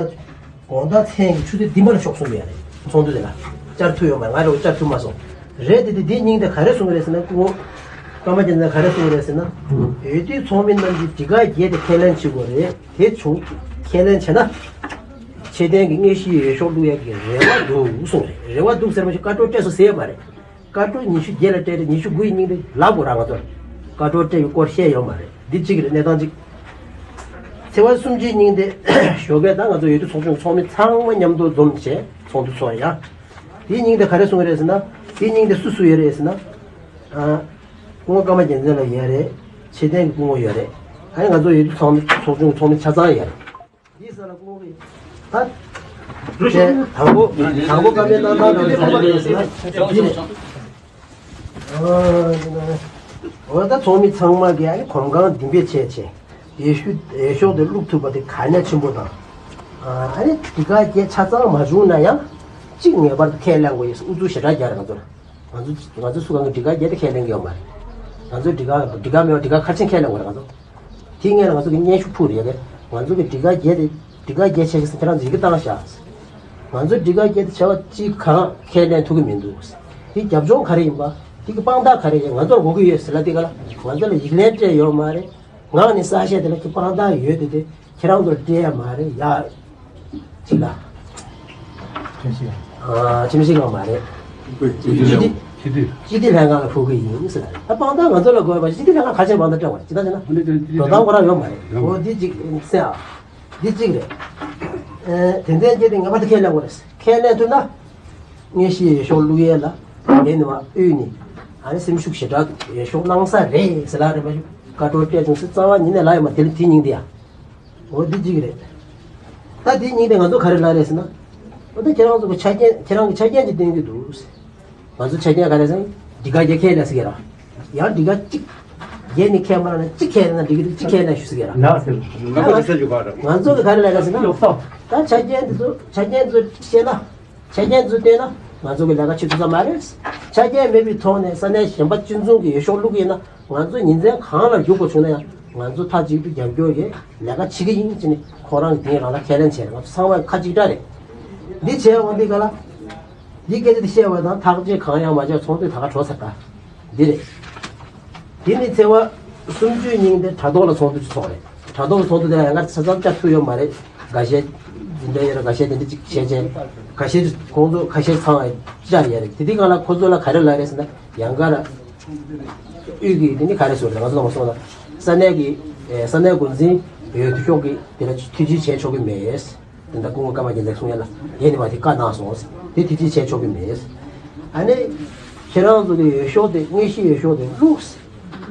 དགོང་དག་མཚན་གྱི་ཆུ་ཚོད་བདུན་པ་ལ་ཤོག་གསུངས་པ་ཡ་རེད། ཚོགས་འདུ་དེ་ལ་བཅར་ཐུབ་ཡོད་མ་རེད། ང་རང་བཅར་ཐུབ་མ་སོང་། རེད་དེ་དེ་འདིའི་སྙིང་དེ་ག་རེ་གསུངས་རེད་ཟེར་ན། སྐུ་ངོ་ཀརྨ་རྒྱལ་མཚན་ག་རེ་གསུངས་རེད་ཟེར་ན། འོས་བསྡུའི་ཚོགས་མི་རྣམས་ཀྱིས་སྒྲིག་ཁག་བརྒྱད་དེ་ཁས་ལེན་བྱེད་དགོས་རེད། དེ་བྱུང་ཁས་ལེན་བྱས་ན། ཆེད་བརྟན་གྱི་དངོས་གཞིའི་འོས་ཤོག་བླུག་ཡག་གི་རེ་བ་འདུག་གསུངས་རེད། རེ་བ་འདུག་ཟེར་བ་ཞིག་བཀའ་འཁྲོལ་སྤྲད་སོང་ཟེར་ཡོད་མ་རེད། བཀའ་འཁྲོལ་ཉི་ཤུ་བརྒྱད་ལ་སྤྲད་རེད། ཉི་ཤུ་དགུ་ཡི་སྙིང་དེ་ལབ་དགོས་ར། ང་ཚོར་བཀའ་འཁྲོལ་སྤྲད་པའི་སྐོར་བཤད་ཡོད་མ་རེད། འདི་གཅིག་རེད། གནས་སྟངས་གཅིག་ཚེས་པ་སུམ་ཅུའི་སྙིང་དེ་ཞོགས་ཀས་ད་ང་ཚོ་འོས་བསྡུ་ཚོགས་ཆུང་ཚོགས་མི་ཚང་མ་མཉམ་དུ་འཛོམས་བྱས་ཚོགས་འདུ་ཚོགས་ཡ། དེའི་སྙིང་དེ་ག་རེ་གསུངས་རེད་ཟེར་ན། དེའི་སྙིང་དེ་སུ་སུ་ཡོད་རེད་ཟེར་ན། ཨ། སྐུ་ངོ་ཀརྨ་རྒྱལ་མཚན་ལགས་ཡོད་རེད། ཆེད་བརྟན་གྱི་སྐུ་ངོ་ཡོད་རེད། ཨ་ནི་ང་ཚོ་འོས་བསྡུ་ཚོགས་མི་ཚོགས་ཆུང་ཚོགས་མི་ཆ་ཚང་ཡོད་རེད། འདི་ས་ལ་སྐུ་ངོ་གིས་ད། དེ་དང་པོ་དང་པོ་བཀའ་མོལ་གནང་སྟངས་དང་ས་རེད་ཟེར་ན་འདི་རེད། འོ་ད་ཚོགས་མི་ཚང་མ་གིས་ཨ་ནི་གོམ་གང་མདུན་སྤོས་བྱས་བྱས་འོས་ཤོག་འོས་ཤོག་དེ་བླུག་ཐུབ་པ་དེ་གལ་གནད་ཆེན་པོ་དང་། ཨ་ནི་སྒྲིག་ཁག་བརྒྱད་ཆ་ཚང་མ་བྱུང་ན་ཡང་གཅིག་ངེས་པར་དུ་ཁས་ལེན་དགོས་ཡོད་ཟེར་ཨུ་ཚུགས་ཞེ་དྲག་རྒྱག་རེད་ང་ཚོར། ང་ཚོ་ང་ཚོ་སུ་གང་གི་སྒྲིག་ཁག་བརྒྱད་དེ་ཁས་ལེན་གྱི་ཡོད་མ་རེད། ང་ཚོ་སྒྲིག་ཁག་སྒྲིག་ཁག་མེད་པ་སྒྲིག་ཁག་ཁ་ཆེ་ཁས་ལེན་དགོས་རེད་ང་ཚོ། དེའི་སྔོན་ལ་ང་ཚོ་གི་སྙན་ཞུ་ཕུལ་རེད། ང་ཚོ་གི་སྒྲིག་ཁག་བརྒྱད་དེ་སྒྲིག་ཁག་བརྒྱད་བྱས་ཤིག་ཟེར་ཁྱེད་རང་ཚོ་ཡི་གེ་བཏང་བཞག་ང་ཚོ་སྒྲིག་ཁག་བརྒྱད་དེ་བྱ་བ་གཅིག་གང་ཁས་ལེན་ཐུབ་ཀྱི་མི་འདུག་དེ་རྒྱབ་ལྗོངས་ག་རེ་ཡིན་པ། དེ་གི་དཔང་རྟགས་ག་རེ་ཡིན། ང་ཚོར་དགོས་ཀྱི་ཡོད་ཟེར་ལ་དེ་ག་ལ་ང་ཚོ་ལ་ཡིག་ལན་སྤྲད་ཡོད་མ་རེད། ངག་ནས་གསལ་བཤད་དེ་ལ་གི་དཔང་རྟགས་ཡོད་དེ་དེ་ཁྱེད་རང་ཚོར་སྤྲད་ཡ་མ་རེད་ཡ། གཅིག་ལ། ཁྲིམས་ཞིབ། ཨ། ཁྲིམས་ཞིབ་ཁང་མ་རེད། སྤྱི་བདེ། སྤྱི་བདེ། སྤྱི་བདེ་ལྷན་ཁང་ལ་ཕུལ་གི་ཡིན་ཟེར། ད་དཔང་རྟགས་ང་ཚོ་ལ་དགོས་པ་སྤྱི་བདེ་ལྷན་ཁང་ག་ཆེ་དཔང་རྟགས་སྤྲད་པ་རེད། ཅི་ལྟར་བྱས་ན་འགྲོ་སྟངས་ཁོ་རང་ཡོད་མ་རེད། འོ་འདི་གཅིག་གསན་ཨ། འདི་གཅིག་རེད། ཨེ། དེ་འདྲའི་རྐྱེན་དེ་ངེས་པར་དུ་ཁས་ལེན་དགོས་རེད། ཁས་ལེན་ཐུབ་ན། དངོས་གཞིའི་འོས་ཤོག་བླུག་ཡས་ལ་དེ་ནི་བ་དབུས་ནས་ཨ་ནི་སེམས་ཤུགས་ཞེ་དྲག་འོས་ཤོག་གནང་ས་རེད་ཟེར་ལ་རེད་པ། བཀའ་འཁྲོལ་སྤྲད་བྱུང་ཟེར་རྩ་བ་ཉིད་ནས་ལབ་ཡོད་མ་རེད། དེ་ལ་དེ་སྙིང་དེ་ཡ། འོ་འདི་གཅིག་རེད། ད་དེ་སྙིང་དེ་ང་ཚོ་ག་རེ་ལབ་རེད་ཟེར་ན། འོ་ད་ཁྱེད་རང་ཚོ་གི་ཆ་རྐྱེན་ཁྱེད་རང་གི་ཆ་རྐྱེན་ཅིག་བསྟན་གྱི་འདུག་ང་ཚོ་ཆ་རྐྱེན་ག་རེ་ཟེར་ན། སྒྲིག་ཁག་བརྒྱད་ཁས་ལེན་ཟེར་གྱི་ར། ཡང་སྒྲིག་ཁག་གཅིག་བརྒྱད་ནས་ཁས་མ་ལེན་ན་གཅིག་ཁས་ལེན་ན་འགྲིག་གི་འདུག་གཅིག་ཁས་ལེན་ཞུ་ཟེར་གྱི་ར། ལགས་སེ། ང་ཚོ་གི་ག་རེ་ལབ་རེད་ཟེར་ན། ད་ཆ་རྐྱེན་འདི་ཚོ་ཆ་རྐྱེན་ཚོ་བཤད་ན། ཆ་རྐྱེན་ཚོ་བསྟན་ན། ང་ཚོ་གི་ལས་ཀ་བྱེད་ཐུབ་ས་མ་རེད། ཆ་རྐྱེན་མེད་པའི་ཐོག་ནས་ས་གནས་གཞན་པ་སྤྱི་མཚུངས་ཀྱི་འོས་ཤོག་བླུག་གི་ཡིན་ན། ང་ཚོ་ཉིན་མཚན་གང་ལ་རྒྱུག་དགོས་བྱུང་ན་ཡང་ང་ཚོ་མཐའ་གཅིག་ཏུ་རྒྱབ་སྐྱོར་ཡོད། ལས་ཀ་བྱེད་ཀྱི་ཡིན་ཅེས་ནི་ཁོ་རང་གིས་དེ་རང་ལ་ཁས་ལེན་བྱས། ང་ཚོ་ཚང་མ་ཁ་གཅིག་གྲགས་རེད། འདི་བྱས་འོང་དུས་ག་ལ། འདི་སྐད་ཆ་འདི་བཤད་པ་དང་ཐག་གཅོད་གང་ཡང་མ་བྱས། ཚོགས་འདུ་ད་ག་གྲོལ་ཚར་ད། འདི་རེད། དེ་ནི་ཚེས་པ་སུམ་ཅུའི་ཉིན་དེ་དྲ་ཐོག་ལ་ཚོགས་འདུ་ཅིག་ཚོགས་རེད། དྲ་ཐོག་ལ་ཚོགས་འདུ་དེ་ལ་ཡང་ང་ཆ་ཚང་བཅར་ཐུབ་ཡོད་མ་རེད། འགའ་ཤས་འཛིན་གྲྭ་ཡོད་རེད། འགའ་ཤས་དེ་འདྲ་ཅིག་བྱས་བྱས། འགའ་ཤས་ཁོང་ཚོ་ཁ་ཤས་ཚང་བཅར་ཡོད་རེད། དེ་དུས་སྒང་ལ་ཁོ་ཚོ་ལ་ག་རེ་ལབ་རེད་ཟེར་ན། ཡང་ག་ར་དབུས་ཀྱི་དེ་ནི་ག་རེ་ཟེར་རེད། ང་ཚོ་ལ་མ་སོང་ན་ས་གནས་ཀྱི་ས་གནས་འགོ་འཛིན་འོས་བསྡུ་ཤོག་གི་དེ་ལ་ཐུགས་རྗེ་བྱས་ཆོག་གི་མེད། དེ་འདྲ་སྐུ་ངོ་ཀརྨ་རྒྱལ་མཚན་གསུང་ཡ་ལ་དེ་ནི་མ་དེ་བཀའ་གནང་སོང་། དེ་དེ་ཅི་བྱས་ཆོག་གི་མེད། ཨ་ནི་ཁྱེད་རང་ཚོ་གི་འོས་ཤོག་དེ་དངོས་གཞིའི་འོས་ཤོག་དེ་བླུགས།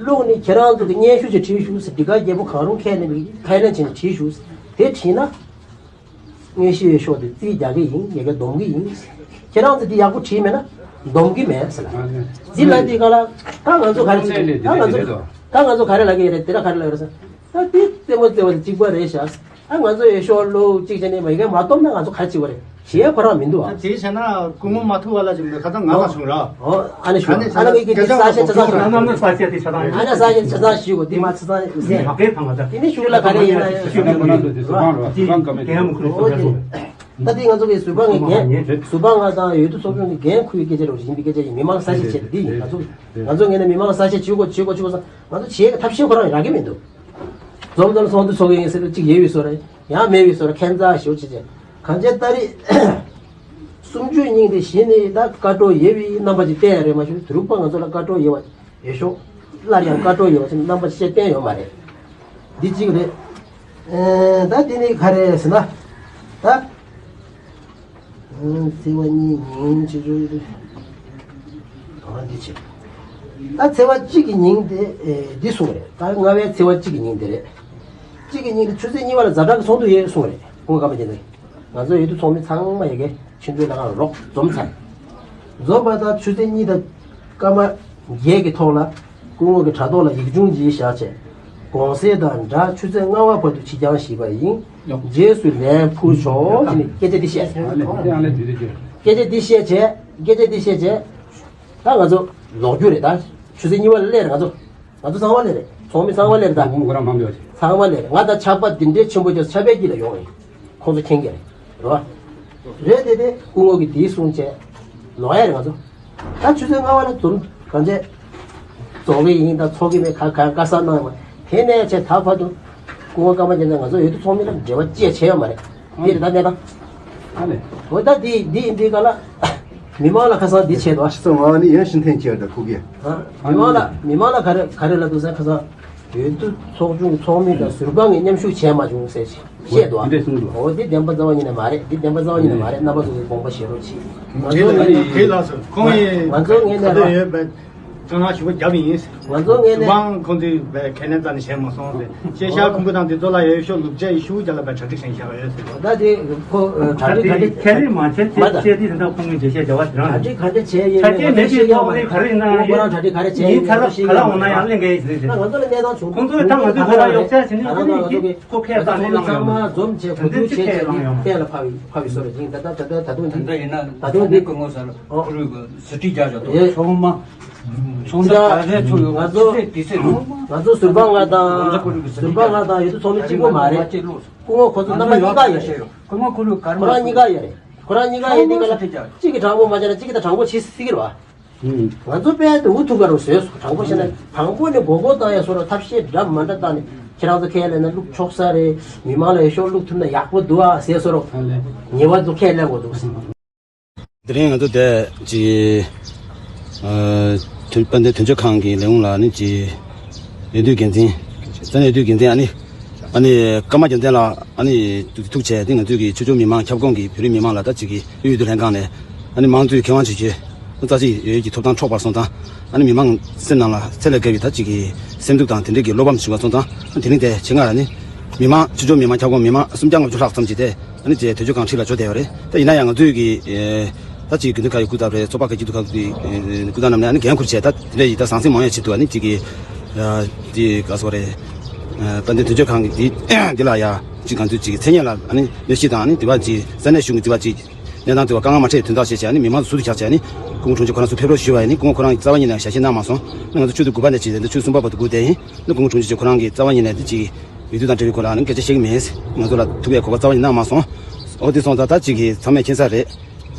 བླུགས་ནི་ཁྱེད་རང་ཚོ་གི་སྙན་ཞུ་ཅིག་བྲིས་ཞུ་ཟེར། འདི་ག་རྒྱལ་པོ་གང་རུང་ཁས་ལེན་པའི་ཁས་ལེན་བྱས་ནས་བྲིས་ཞུ་ཟེར། དེ་བྲིས་ན་དངོས་གཞིའི་འོས་ཤོག་དེ་རྩིས་རྒྱག་གི་ཡིན། ཡ་གི་སྡོམ་གི་ཡིན། ཁྱེད་རང་ཚོ་འདི་ཡག་པོ་བྲིས་མེད་ན་སྡོམ་གི་མེད་ཟེར་ལ། འདི་ལ་དེ་ག་ལ་ད་ང་ཚོ་ག་རེ་བྱེད་ཀྱི་ད་ང་ཚོ་ད་ང་ཚོ་ག་རེ་ལབ་ཀྱི་ཡོད་རེད། དེ་ལ་ག་རེ་ལབ་ཡོད་རེད་ཟེར། ད་དེ་རྩེད་མོ་རྩེ་བ་དེ་གཅིག་པ་རེད་ཤག་ཨ་ང་ཚོ་འོས་ཤོག་བླུགས་གཅིག་བྱས་ནས་མ་ཡི་གེ་མ་སྟོབས་ན་ང་ཚོ་ག་རེ་བྱེད་པ་རེད། བྱེད་ཡས་ཁོ་རང་མི་འདུག་ཨ། ད་དེ་བྱས་ན་སྐུ་ངོ་མ་ཐུག་པ་ལ་ཅིག་འདུག་ཁ་ཚང་ང་ལ་བྱུང་ར། ཨོ་ཨ་ནི་ཞུ། ཨ་ནི་ཨ་ནི་ངས་ཀྱི་ས་ཆ་ཆ་ཚང་ཞུ། ཨ་ནི་ས་ཆ་དེ་ཆ་ཚང་ཨ་ནི་ས་ཆ་ཆ་ཚང་ཞུ་གོ། དེ་མ་ཆ་ཚང་ཟེར། མ་སྐད་ཐང་ལ་ད། དེ་ནི་ཞུ་ལ་ག་རེ་ཡིན་ན་ཡང་ཞུ་གི་མི་འདུག་ཟུར་པ་ང་དང་འོས་བསྡུ་ཚོགས་ཆུང་གི་འགན་འཁུར་བའི་སྐད་ཆ་རེད། ཡིན་པའི་སྐད་ཆ་ཡིན། མི་མང་ས་ཆ་བྱེད་དེ་ཡིན། ང་ཚོ་ང་ཚོ་ངས་ནས་མི་མང་ས་ཆ་བྱེད་དགོས་བྱེད་དགོས་བྱེད་དགོས་ས་ང་ཚོ་བྱེད་ཀྱི་ཐབས་ཤེས་ཁོ་རང་རག་གི་མི་འདུག་འཛོམས་ཙམ་ཚོགས་འདུ་ཚོགས་ཀྱི་ཡིན་ཟེར་ཏེ་གཅིག་ཡོད་པའི་བཟོ་རེད། ཡང་མེད་པའི་བཟོ་རེད། ཁྱད་མཚར་ཞེ་པོ་ཅིག་བྱས། གང་བྱས་ད་རེས་སུམ་ཅུའི་སྙིང་དེ་གཞི་ནས་ད་བཀའ་འགྲོ་ཡོད་པའི་རྣམ་པ་ཅིག་བསྟན་ཡ་རེད། མ་གཞི་དེ་རིང་ཁོ་ང་ཚོ་ལ་བཀའ་འགྲོ་ཡོད་པ་ཡོད་ཤོག་སླར་ཡང་བཀའ་འགྲོ་ཡོད་པ་ཅིག་རྣམ་པ་ཅིག་བསྟན་ཡོད་མ་རེད། འདི་གཅིག་རེད། ཨེ་ད་དེ་ནས་ག་རེ་ཟེར་ན། ད། ཚེས་པ་གཉིས་ཉིན་ཅི་ཅོ་ཡོད་དུས། ཨ་འདི་བྱེད། ད་ཚེས་པ་གཅིག་གི་ཉིན་དེ་ཨེ་འདི་གསུངས་རེད། ད་ལྔ་པའི་ཚེས་པ་གཅིག་གི་ཉིན་དེ་རེད། གཅིག་གི་ཉིན་དེ་ཆུ་ཚོད་གཉིས་པ་ལ་ཛ་དྲག་གི་ཚོགས་འདུ་ཡོད་གསུངས་རེད། སྐུ་ངོ་ཀརྨ་རྒྱལ་མཚན། ང་ཚོ་འོས་བསྡུ་ཚོགས་མི་ཚང་མ་ཡ་གི་ཆུ་ཚོད་ལ་གང་རོགས་འཛོམས་ཚར། འཛོམས་པ་དང་ཆུ་ཚོད་གཉིས་དང་སྐར་མ་བརྒྱད་ཀྱི་ཐོག་ལ་སྐུ་ངོ་གི་དྲ་ཐོག་ལ་ཡིག་ཆུང་ཅིག་བཞག་བྱས། དགོངས་གསལ་དང་སྦྲགས་ཆུ་ཚོད་ལྔ་པ་བར་དུ་ཕྱི་འགྱངས་ཞིག་པ་ཡིན། རྗེས་སུ་ལན་ཕུལ་ཆོག་ཅེས་ནས་སྐད་ཆ་འདི་བཤད། སྐད་ཆ་འདི་བཤད་བྱས། སྐད་ཆ་འདི་བཤད་བྱས། ད་ང་ཚོ་ལོག་རྒྱུ་རེད། ད་ཆུ་ཚོད་གཉིས་པ་ལ་སླེབས་རེད། ང་ཚོ་ང་ཚོ་ཚང་མ་སླེབས་རེད། ཚོགས་མི་ཚང་མ་སླེབས་རེད། ད་ཁོང་ཁོ་རང་མང་པོ་ཡོད་རེད། ཚང་མ་སླེབས་རེད། ང་ད་ཆགས་པ་འདི་འདྲའི་ཆེན་པོ་ཅིག་ཆབ་པའི་དཀྱིལ་ལ་ཡོང་བ་ཡིན། ཁོང་ཚོ་མཁྱེན་གྱི་རེད། རེད་བ། རེད་དེ་དེ་སྐུ་ངོ་གིས་དེའི་གསུང་བྱས། ལོག་ཡ་རེད། ང་ཚོ་ད་ཆུ་ཚོད་ལྔ་པ་ལ་འཛོམས་གང་བྱས། རྫོགས་ཀྱི་ཡིན་ད་ཚོགས་ཀྱི་མེད་ག་ག་ག་ས་གནང་བ། དེ་ནས་བྱས་ད་བར་དུ་སྐུ་ངོ་ཀརྨ་རྒྱལ་མཚན་ང་ཚོ་འོས་བསྡུ་ཚོགས་མི་ལ་འབྲེལ་བ་བཅས་བྱས་ཡོད་མ་རེད། འདི་རེད་ད་གནས་སྟངས། ཨ་ལས། འོ་ད་འདི་འདི་ཡིན་དུས་ག་ལ་མི་མང་ལ་ཁ་སང་འདི་བྱས་འདུག་ཨ། ཁ་སང་ང་ནི་ཡང་ཤིན་ཐེན་བྱས་འདུག་ཁུག་གི། ཨ། མི་མང་ལ་མི་མང་ལ་ག་རེ་ག་རེ་ལབ་འདུག་ཟེར། ཁ་སང་འོས་བསྡུ་ཚོགས་ཆུང་ཚོགས་མི་དང་ཟུར་པ་ངས་མཉམ་ཞུགས་བྱས་མ་བྱུང་ཟེར་བཤད་འདུག་ཨ། འདི་གསུངས་འདུག་འོ་འདི་བདེན་པ་རྩ་བ་ཉིད་ནས་མ་རེད། འདི་བདེན་པ་རྩ་བ་ཉིད་ནས་མ་རེད། རྣམ་པ་ཚོ་གིས་དགོངས་པ་བཞེས་རོགས་གྱིས། ང་ཚོ་ངས་ནས་ཁྱེད་ལགས་སོ་ཁོང་ཡིན་ང་ཚོ་ངས་ནས་ད་ལྟ་ཡོད་པའི། ཁྱེད་རང་ཞུ་བ་རྒྱབ་ཡིན། ང་ཚོ་ངས་ནས། ཁོང་ཚོས་བས་ཁས་ལེན་རྩ་ནས་བྱས་མ་སོང་ཟེར། ཤེས་བྱ་ཁུང་བུ་དང་དེ་ཚོ་ལ་ཡོད་ཤོག་ལུག་བཅས་ཡི་ཤུ་རྒྱ་ལ་བས་གྲ་སྒྲིག་བྱས་བཞག་ཡོད་ཟེར། ད་དེ་ཁོ་གྲ་སྒྲིག་ག་དེ་རེད། ཁས་ལེན་མ་བྱས་ཚེ་མ་ད་ཚེ་དེ་དེ་འདྲ་ཁོང་གིས་འགྲེལ་བཤད་བརྒྱབ་པ་དེ་རང་གྲ་སྒྲིག་ག་འདྲ་བྱས་ཡོད་མེད་ང་ཚོ་ཤེས་ཡོད་མ་རེད། ཁོང་རང་གྲ་སྒྲིག་ག་རེ་བྱས་ཡོད་མེད་ང་ཚོ་ཤེས་ཡོད་མ་རེད། ད་ང་ཚོ་ལ་གནས་སྟངས་བྱུང་ཁོང་ཚོས་ད་ང་ཚོའི་ཁོ་ལ་ཡོག་ཚད་བྱས་ནས་ང་ཚོ་ང་ཚོ་གི་ཁོ་ཁས་བླངས་གནང་ཡོད་རེད། ང་ཚོ་ཚང་མ་འཛོམས་བྱས་གོ་བསྡུར་བྱས་བྱས་ནས་གཏན་ལ་ཕབ་ཕབ་ཡོད་བཟོ་རེད། ཡིན་ད་ད་ད་ད་ད་དུང་འདི་ད་ཡིན་ན་ད་དུང་འདི་ཁོ་ངོ་ས་ལ་ཁོ་རུ་གི་ཟི་ཁྲི་རྒྱག་བཞག་ཏོ་ཚང་མ། ཚོང་ད་ག་ཚད་ཚུགས་ཡོད་ང་ཚོ་ང་ཚོ་ཟུར་པ་ལྔ་དང་ཟུར་པ་ལྔ་དང་ཡོད་དུ་ཚོགས་མི་གཅིག་པོ་མ་རེད། སྐུ་ངོ་ཁོ་ཚོ་རྣམ་པ་གཉིས་ཀ་ཡོད་རེད། ཁོ་ང་ཁོ་ལུ་གར་ཁོ་རང་གཉིས་ཀ་ཡོད་རེད། ཁོ་རང་གཉིས་ཀ་ཡོད་དེ་ག་ལ་གཅིག་གི་དྲང་པོ་མ་བྱས་ན་གཅིག་གི་ད་དྲང་པོ་བྱེད་སྲིད་ཀྱི་རེད་བ། ང་ཚོ་དཔལ་དུ་འུ་ཐུག་ག་རུ་བཟོས་སོ། དྲང་པོ་བཤད་ན་དང་པོ་ནས་མགོ་སྐོར་བཏང་ཡ་སོ་ར་ཐབས་ཤེས་འདྲ་མ་འདྲ་བཏང་ནས་ཁྱེད་རང་ཚོ་ཁས་ལེན་ན་བླུག་ཆོག་ས་རེད། མི་མང་ལ་ཡ་ཤོག་བླུག་ཐུབ་ན་ཡག་པོ་འདུག་ཨ་ཟེར་སོ་རོ། ཉེ་བ་ཚོ་ཁས་ལེན་དགོས་འདུག་ཟེར། དེ་རིང་ང་ཚོ་དེ་ཅི། དཔལ་ལྡན་དོན་གཅོད་ཁང་གི་ལས་ཁུངས་ལ་ནི་ཅི། འོས་བསྡུའི་འགན་འཛིན། ས་གནས་འོས་བསྡུའི་འགན་འཛིན་ཨ་ནི། ཨ་ནི་ཀརྨ་རྒྱལ་མཚན་ལགས་ཨ་ནི་ཐུག་བྱས་ཏེ་ང་ཚོའི་གི་ཆོས་ཕྱོགས་མི་མང་ཁྱབ་ཁོངས་ཀྱི་བོད་རིགས་མི་མང་ལ་ད་ཅིག་གི་དབུས་འོས་བསྡུ་ལྷན་ཁང་ནས་ཨ་ནི་མང་གཙོའི་ཁེ་དབང་ཇི་བྱས་རྩ་ཆེ་ཡོད་ཀྱི་ཐོབ་ཐང་འཕྲོག་པར་སོང་ཙང་ཨ་ནི་མི་མང་སེམས་ནང་ལ་ཚད་ལས་བརྒལ་བའི་ད་ཅིག་གི་སེམས་སྡུག་དང་དེ་འདྲའི་གི་བློ་ཕམ་བྱུང་བ་སོང་ཙང་དེ་རིང་དེ་ཆེད་མངགས་ལ་ནི་མི་མང་ཆོས་ཕྱོགས་མི་མང་ཁྱབ་ཁོངས་མི་མང་སུམ་བརྒྱ་ལྔ་བཅུ་ལྷག་ཙམ་ཅིག་དེ་ཨ་ནི་དེ་དོན་གཅོད་ཁང་འཁྲིས་ལ་འབྱོར་བསྡད་ཡོད་རེད། ད་ཡིན་ན་ཡང་ང་ཚོའི་གི་ད་ཅིག་དགེ་འདུན་ཁག་གི་སྐུ་ཚབ་རེད། ཚོགས་པ་ཁག་སྐྱིད་སྡུག་ཁག་གི་སྐུ་ཚབ་རྣམས་ནས་ཨ་ནི་འགན་འཁུར་བྱས་ད་དེ་འདྲ་ཡིན་ད་ཟང་ཟིང་མང་ཡོད་ཆེད་དུ་ཨ་ནི་ཅིག་གི་དེ་ག་སོ་རེད། དཔལ་ལྡན་དོན་གཅོད་ཁང་གི་དེ་འདི་ལ་ཡ་ཅིག་ང་ཚོའི་ཅིག་མཚན་སྙན་ལ་ཨ་ནི་གནོད་གཞི་དང་ཨ་ནི་དེ་བ་ཅིག་ས་གནས་གཞུང་གི་དེ་བ་ཅིག་ གནས་སྟངས་དེ་བ་དཀའ་ངལ་མ་འཕྲད་དོན་དག་བྱས་བྱས་ནི་མི་མང་ཚོ་ཟུར་དུ་བཞག་བྱས་ནི་སྐུ་ངོ་དྲུང་ཆེ་ཁོ་རང་ཚོ་ཕེབས་རོགས་ཞུ་བ་ཡིན་ནི་སྐུ་ངོ་ཁོ་རང་གིས་རྩ་བ་ཉིད་ནས་ཞལ་བཞེས་གནང་མ་སོང་། ནི་ང་ཚོ་ཆུ་ཚོད་དགུ་པ་ནས་བྱས་ཏེ་ཆུ་ཚོད་གསུམ་པ་བར་དུ་སྒུག་བསྡད་ཡིན། ནི་སྐུ་ངོ་དྲུང་ཆེ་ཁོ་རང་གིས་རྩ་བ་ཉིད་ནས་དེ་ཅིག་འོས་བསྡུ་དང་འབྲེལ་བའི་སྐོར་ལ་ནི་སྐད་ཆ་བཤད་ཀྱི་མེད། ང་ཚོ་ལ་ཐུག་པའི་གོ་སྐབས་རྩ་བ་ཉིད་གནང་མ་སོང་། འོ་དེ་སོང་ཙང་ད་ཅིག་གིས་ཚང་མས་མཁྱེན་ས་རེད།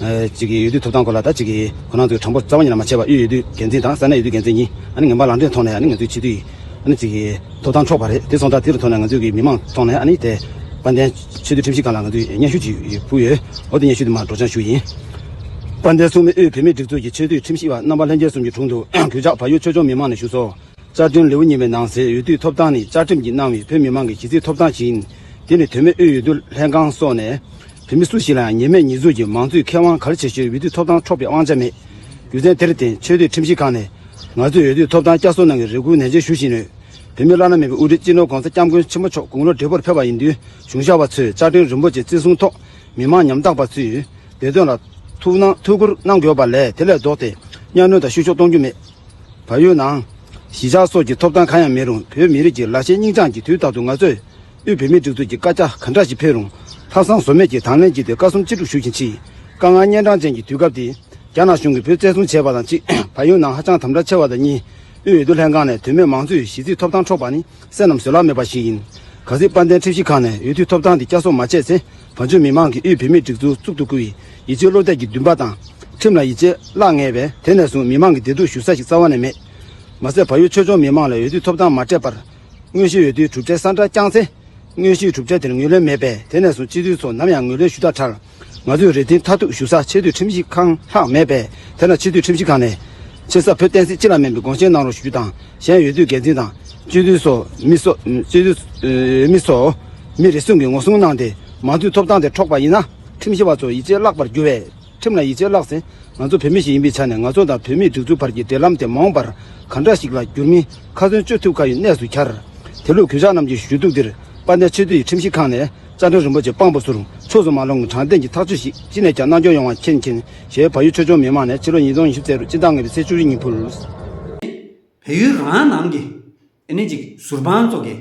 ཨ་ཅིག་གིས་འོས་བསྡུ་ཐོབ་ཐང་སྐོར་ལ་ད་ཅིག་གིས་ཁོ་རང་ཚོའི་གྲངས་འབོར་རྩ་བ་ཉིད་ནས་མ་ཆད་པ་དབུས་འོས་བསྡུ་འགན་འཛིན་དང་ས་གནས་འོས་བསྡུ་འགན་འཛིན་གཉིས་ཨ་ནི་ངན་པ་ལག་འབྲེལ་ཐོག་ནས་ཨ་ནི་ང་ཚོའི་སྤྱི་འཐུས་ཨ་ནི་ཅིག་གིས་ཐོབ་ཐང་འཕྲོག་པ་རེད། དེ་སོང་ཙང་དེ་རུ་ཐོག་ནས་ང་ཚོའི་གི་མི་མང་ཐོག་ནས་ཨ་ནི་དེ་དཔལ་ལྡན་ཆེས་མཐོའི་ཁྲིམས་ཞིབ་ཁང་ལ་ང་ཚོས་སྙན་ཞུ་ཅིག་ཕུལ་ཡོད། འོ་དེ་སྙན་ཞུ་དེ་མར་སྒྲོག་སྦྱང་ཞུ་ཡིན། དཔལ་ལྡན་སྲུང་མའི་དབུས་བོད་མིའི་སྒྲིག་འཛུགས་ཀྱི་ཆེས་མཐོའི་ཁྲིམས་ཞིབ་པ་རྣམ་པ་ལྷན་རྒྱས་གསུམ་གྱི་དྲུང་དུ་གུས་ཕྱག་བལ་ཡུལ་ཆོས་ཕྱོགས་མི་མང་ནས་ཞུ་སོ། བཅའ་ཁྲིམས་ལེའུ་གཉིས་པའི་ནང་གསལ་འོས་བསྡུའི་ཐོབ་ཐང་ནི་བཅའ་ཁྲིམས་ཀྱིས་གནང་བའི་བོད་མི་མང་གི་གཞི་རྩའི་ཐོབ་ཐང་ཞིག་ཡིན། དེ་ནི་དོན་མེད་དབུས་འོས་བསྡུ་ལྷན་ཁང་སོགས་ནས་བོད་མི་སུ་ཞིག་ལའང་ཉེས་མེད་ཉེས་འཛུགས་ཀྱིས་མང་གཙོའི་ཁེ་དབང་ག་རེ་བྱེད་ཞོར་འོས་བསྡུའི་ཐོབ་ཐང་འཕྲོག་པའི་དབང་ཆ་མེད། རྒྱུ་མཚན་དེར་བརྟེན་ཆེས་མཐོའི་ཁྲིམས་ཞིབ་ཁང་ནས་ང་ཚོས་འོས་བསྡུའི་ཐོབ་ཐང་བསྐྱར་གསོ་གནང་བའི་རེ་སྐུལ་ནན་ཆེ་ཞུ་བཞིན་ཡོད། བོད་མི་བླ་ན་མེད་པའི་དབུ་ཁྲིད་སྤྱི་ནོར་༸གོང་ས་༸སྐྱབས་མགོན་ཆེན་པོ་མཆོག་དགུང་ལོ་བགྲེས་པོར་ཕེབས་པ་ཡིན་དུས་གཞུང་ཞབས་པ་ཚོས་བཅའ་ཁྲིམས་རིན་པོ་ཆེ་བརྩི་སྲུང་ཐོག་མི་མང་ཉམ་ཐག་པ་ཚོས་བོད་དོན་ལ་ཐུགས་སྣང་ཐུགས་ཁུར་གནང་དགོས་པ་ལས་དེ་ལས་ལྡོག་སྟེ་གཉའ་གནོན་དང་བཤུ་གཞོག་གཏོང་རྒྱུ་མེད། བལ་ཡུལ་ནང་གཞིས་ཆགས་སོགས་ཀྱི་ཐོབ་ཐང་གང་ཡང་མེད་རུང་བོད་མི་རིགས་ཀྱི་ལ་གཞས་སྙིང་བཅངས་ཀྱིས་དུས་རྟག་ཏུ་ང་ཚོས་དབུས་བོད་མིའི་སྒྲིག་འཛུགས་ཀྱི་བཀའ་རྒྱ་ག་འདྲ་ཞིག་ཕེབས་རུང་ལྷག་བསམ་ཟོལ་མེད་ཀྱིས་དང་ལེན་བགྱིས་ཏེ་བཀའ་གསུང་ཅི་སྒྲུབ་ཞུ་བཞིན་མཆིས། དཀའ་ངལ་གཉན་འཕྲང་ཅན་གྱི་དུས་སྐབས་འདི་རྒྱ་ནག་གཞུང་གིས་བོད་བཙན་བཟུང་བྱས་པ་དང་གཅིག་བལ་ཡུལ་ནང་ཧ་ཅང་དམ་དྲག་ཆེ་བ་དང་གཉིས་དབུས་འོས་བསྡུ་ལྷན་ཁང་ནས་དོན་མེད་མང་གཙོའི་གཞི་རྩའི་ཐོབ་ཐང་འཕྲོག་པ་ནི་བསོད་ནམས་བཟོད་གླགས་མེད་པ་ཞིག་ཡིན། གལ་སྲིད་དཔལ་ལྡན་ཁྲིམས་ཞིབ་ཁང་ནས་འོས་བསྡུའི་ཐོབ་ཐང་འདི་བསྐྱར་གསོ་མ་བྱས་ཚེ་བང་མཛོད་མི་མང་གིས་དབུས་བོད་མིའི་སྒྲིག་འཛུགས་བཙུགས་སུ་བསྐུལ་བའི་ཡིད་ཆེས་བློ་གཏད་ཀྱི་འདུན་པ་དང་ཁྲིམས་ལ་ཡིད་ཆེས་བརླག་ངེས་པས་དེ་ནས་བཟུང་མི་མང་གི་བདེ་སྡུག་ཞུ་ས་ཞིག་རྩ་བ་ནས་མེད། མ་ཟད་བལ་ཡུལ་ཆོས་ཕྱོགས་མི་མང་ལ་འོས་བསྡུའི་ཐོབ་ཐང་མ་སྤྲད་པར་དངོས་གཞིའི་འོས་བསྡུའི་གྲུབ་འབྲས་གསལ་བསྒྲགས་བསྐྱངས་ཚེ། དངོས་གཞིའི་གྲུབ་འབྲས་དེར་ངོས་ལེན་མེད་པས་དེ་ནས་བཟུང་སྤྱི་འཐུས་ཚོ་ནམ་ཡང་ངོས་ལེན་ཞུ་ཐབས་བྲལ། ང་ཚོས་རེ་འདུན་མཐར་ཐུག་ཞུ་ས་ཆེས་མཐོའི་ཁྲིམས་ཞིབ་ཁང་ལྷག་མེད་པས་དེ་ན་ཆེས་མཐོའི་ཁྲིམས་ཞིབ་ཁང་ནས་ཆེ་ས་བོད་བསྟན་སྲིད་སྤྱི་ལ་སྨན་པའི་དགོངས་བཞེས་གནང་རོགས་ཞུ་རྒྱུ་དང་གཞན་འོས་བསྡུའི་འགན་འཛིན་དང་སྤྱི་འཐུས་སོགས་མི་སོ་སྤྱི་འཐུས་མི་སོགས་མི་རེ་ཟུང་གིས་ངོ་སྲུང་གནང་སྟེ་མང་གཙོའི་ཐོབ་ཐང་དེ་འཕྲོག་པ་ཡིན་ན་ཁྲིམས་ཞིབ་པ་ཚོ་ཡིད་ཆེས་བརླག་པར་འགྱུར་བས། ཁྲིམས་ལ་ཡིད་ཆེས་བརླགས་ཚེ་ང་ཚོ་བོད་མི་ཞིག་ཡིན་པའི་ཆ་ནས་ང་ཚོ་དང་བོད་མིའི་སྒྲིག་འཛུགས་བར་གྱི་འབྲེལ་ལམ་དེ་མ་འོངས་པར་ག་འདྲ་ཞིག་ལ་འགྱུར་མིན་ཁ་ཚོན་གཅོད་ཐུབ་ཁ་ཡི་གནས་སུ་གྱར། དེ་ལུགས་གུས་ཕྱག་རྣམས་ཀྱི་ཞུ་གཏུག་འདིར་དཔལ་ལྡན་ཆེས་མཐོའི་ཁྲིམས་ཞིབ་ཁང་ནས་བཅའ་ཁྲིམས་རིན་པོ་ཆེ་དཔང་པོ་ཟུར་ཕྱོགས་སུ་མ་ལྷུང་གི་དྲང་བདེན་གྱི་ཐག་གཅོད་ཞིག་ཅི་ནས་ཀྱང་གནང་སྐྱོང་ཡོང་བ་མཁྱེན་མཁྱེན་ཞེས་བལ་ཡུལ་ཆོས་ཕྱོགས་མི་མང་ནས་ཕྱི་ལོ་ཉིས་སྟོང་ཉི་ཤུ་རྩ་དྲུག་སྤྱི་ཟླ་ལྔ་པའི་ཚེས་བཅུ་དྲུག་ཉིན་ཕུལ། བལ་ཡུལ་རང་ནང་གི་ཨེ་ནི་ཅིག་ཟུར་དཔང་ཚོ་གི་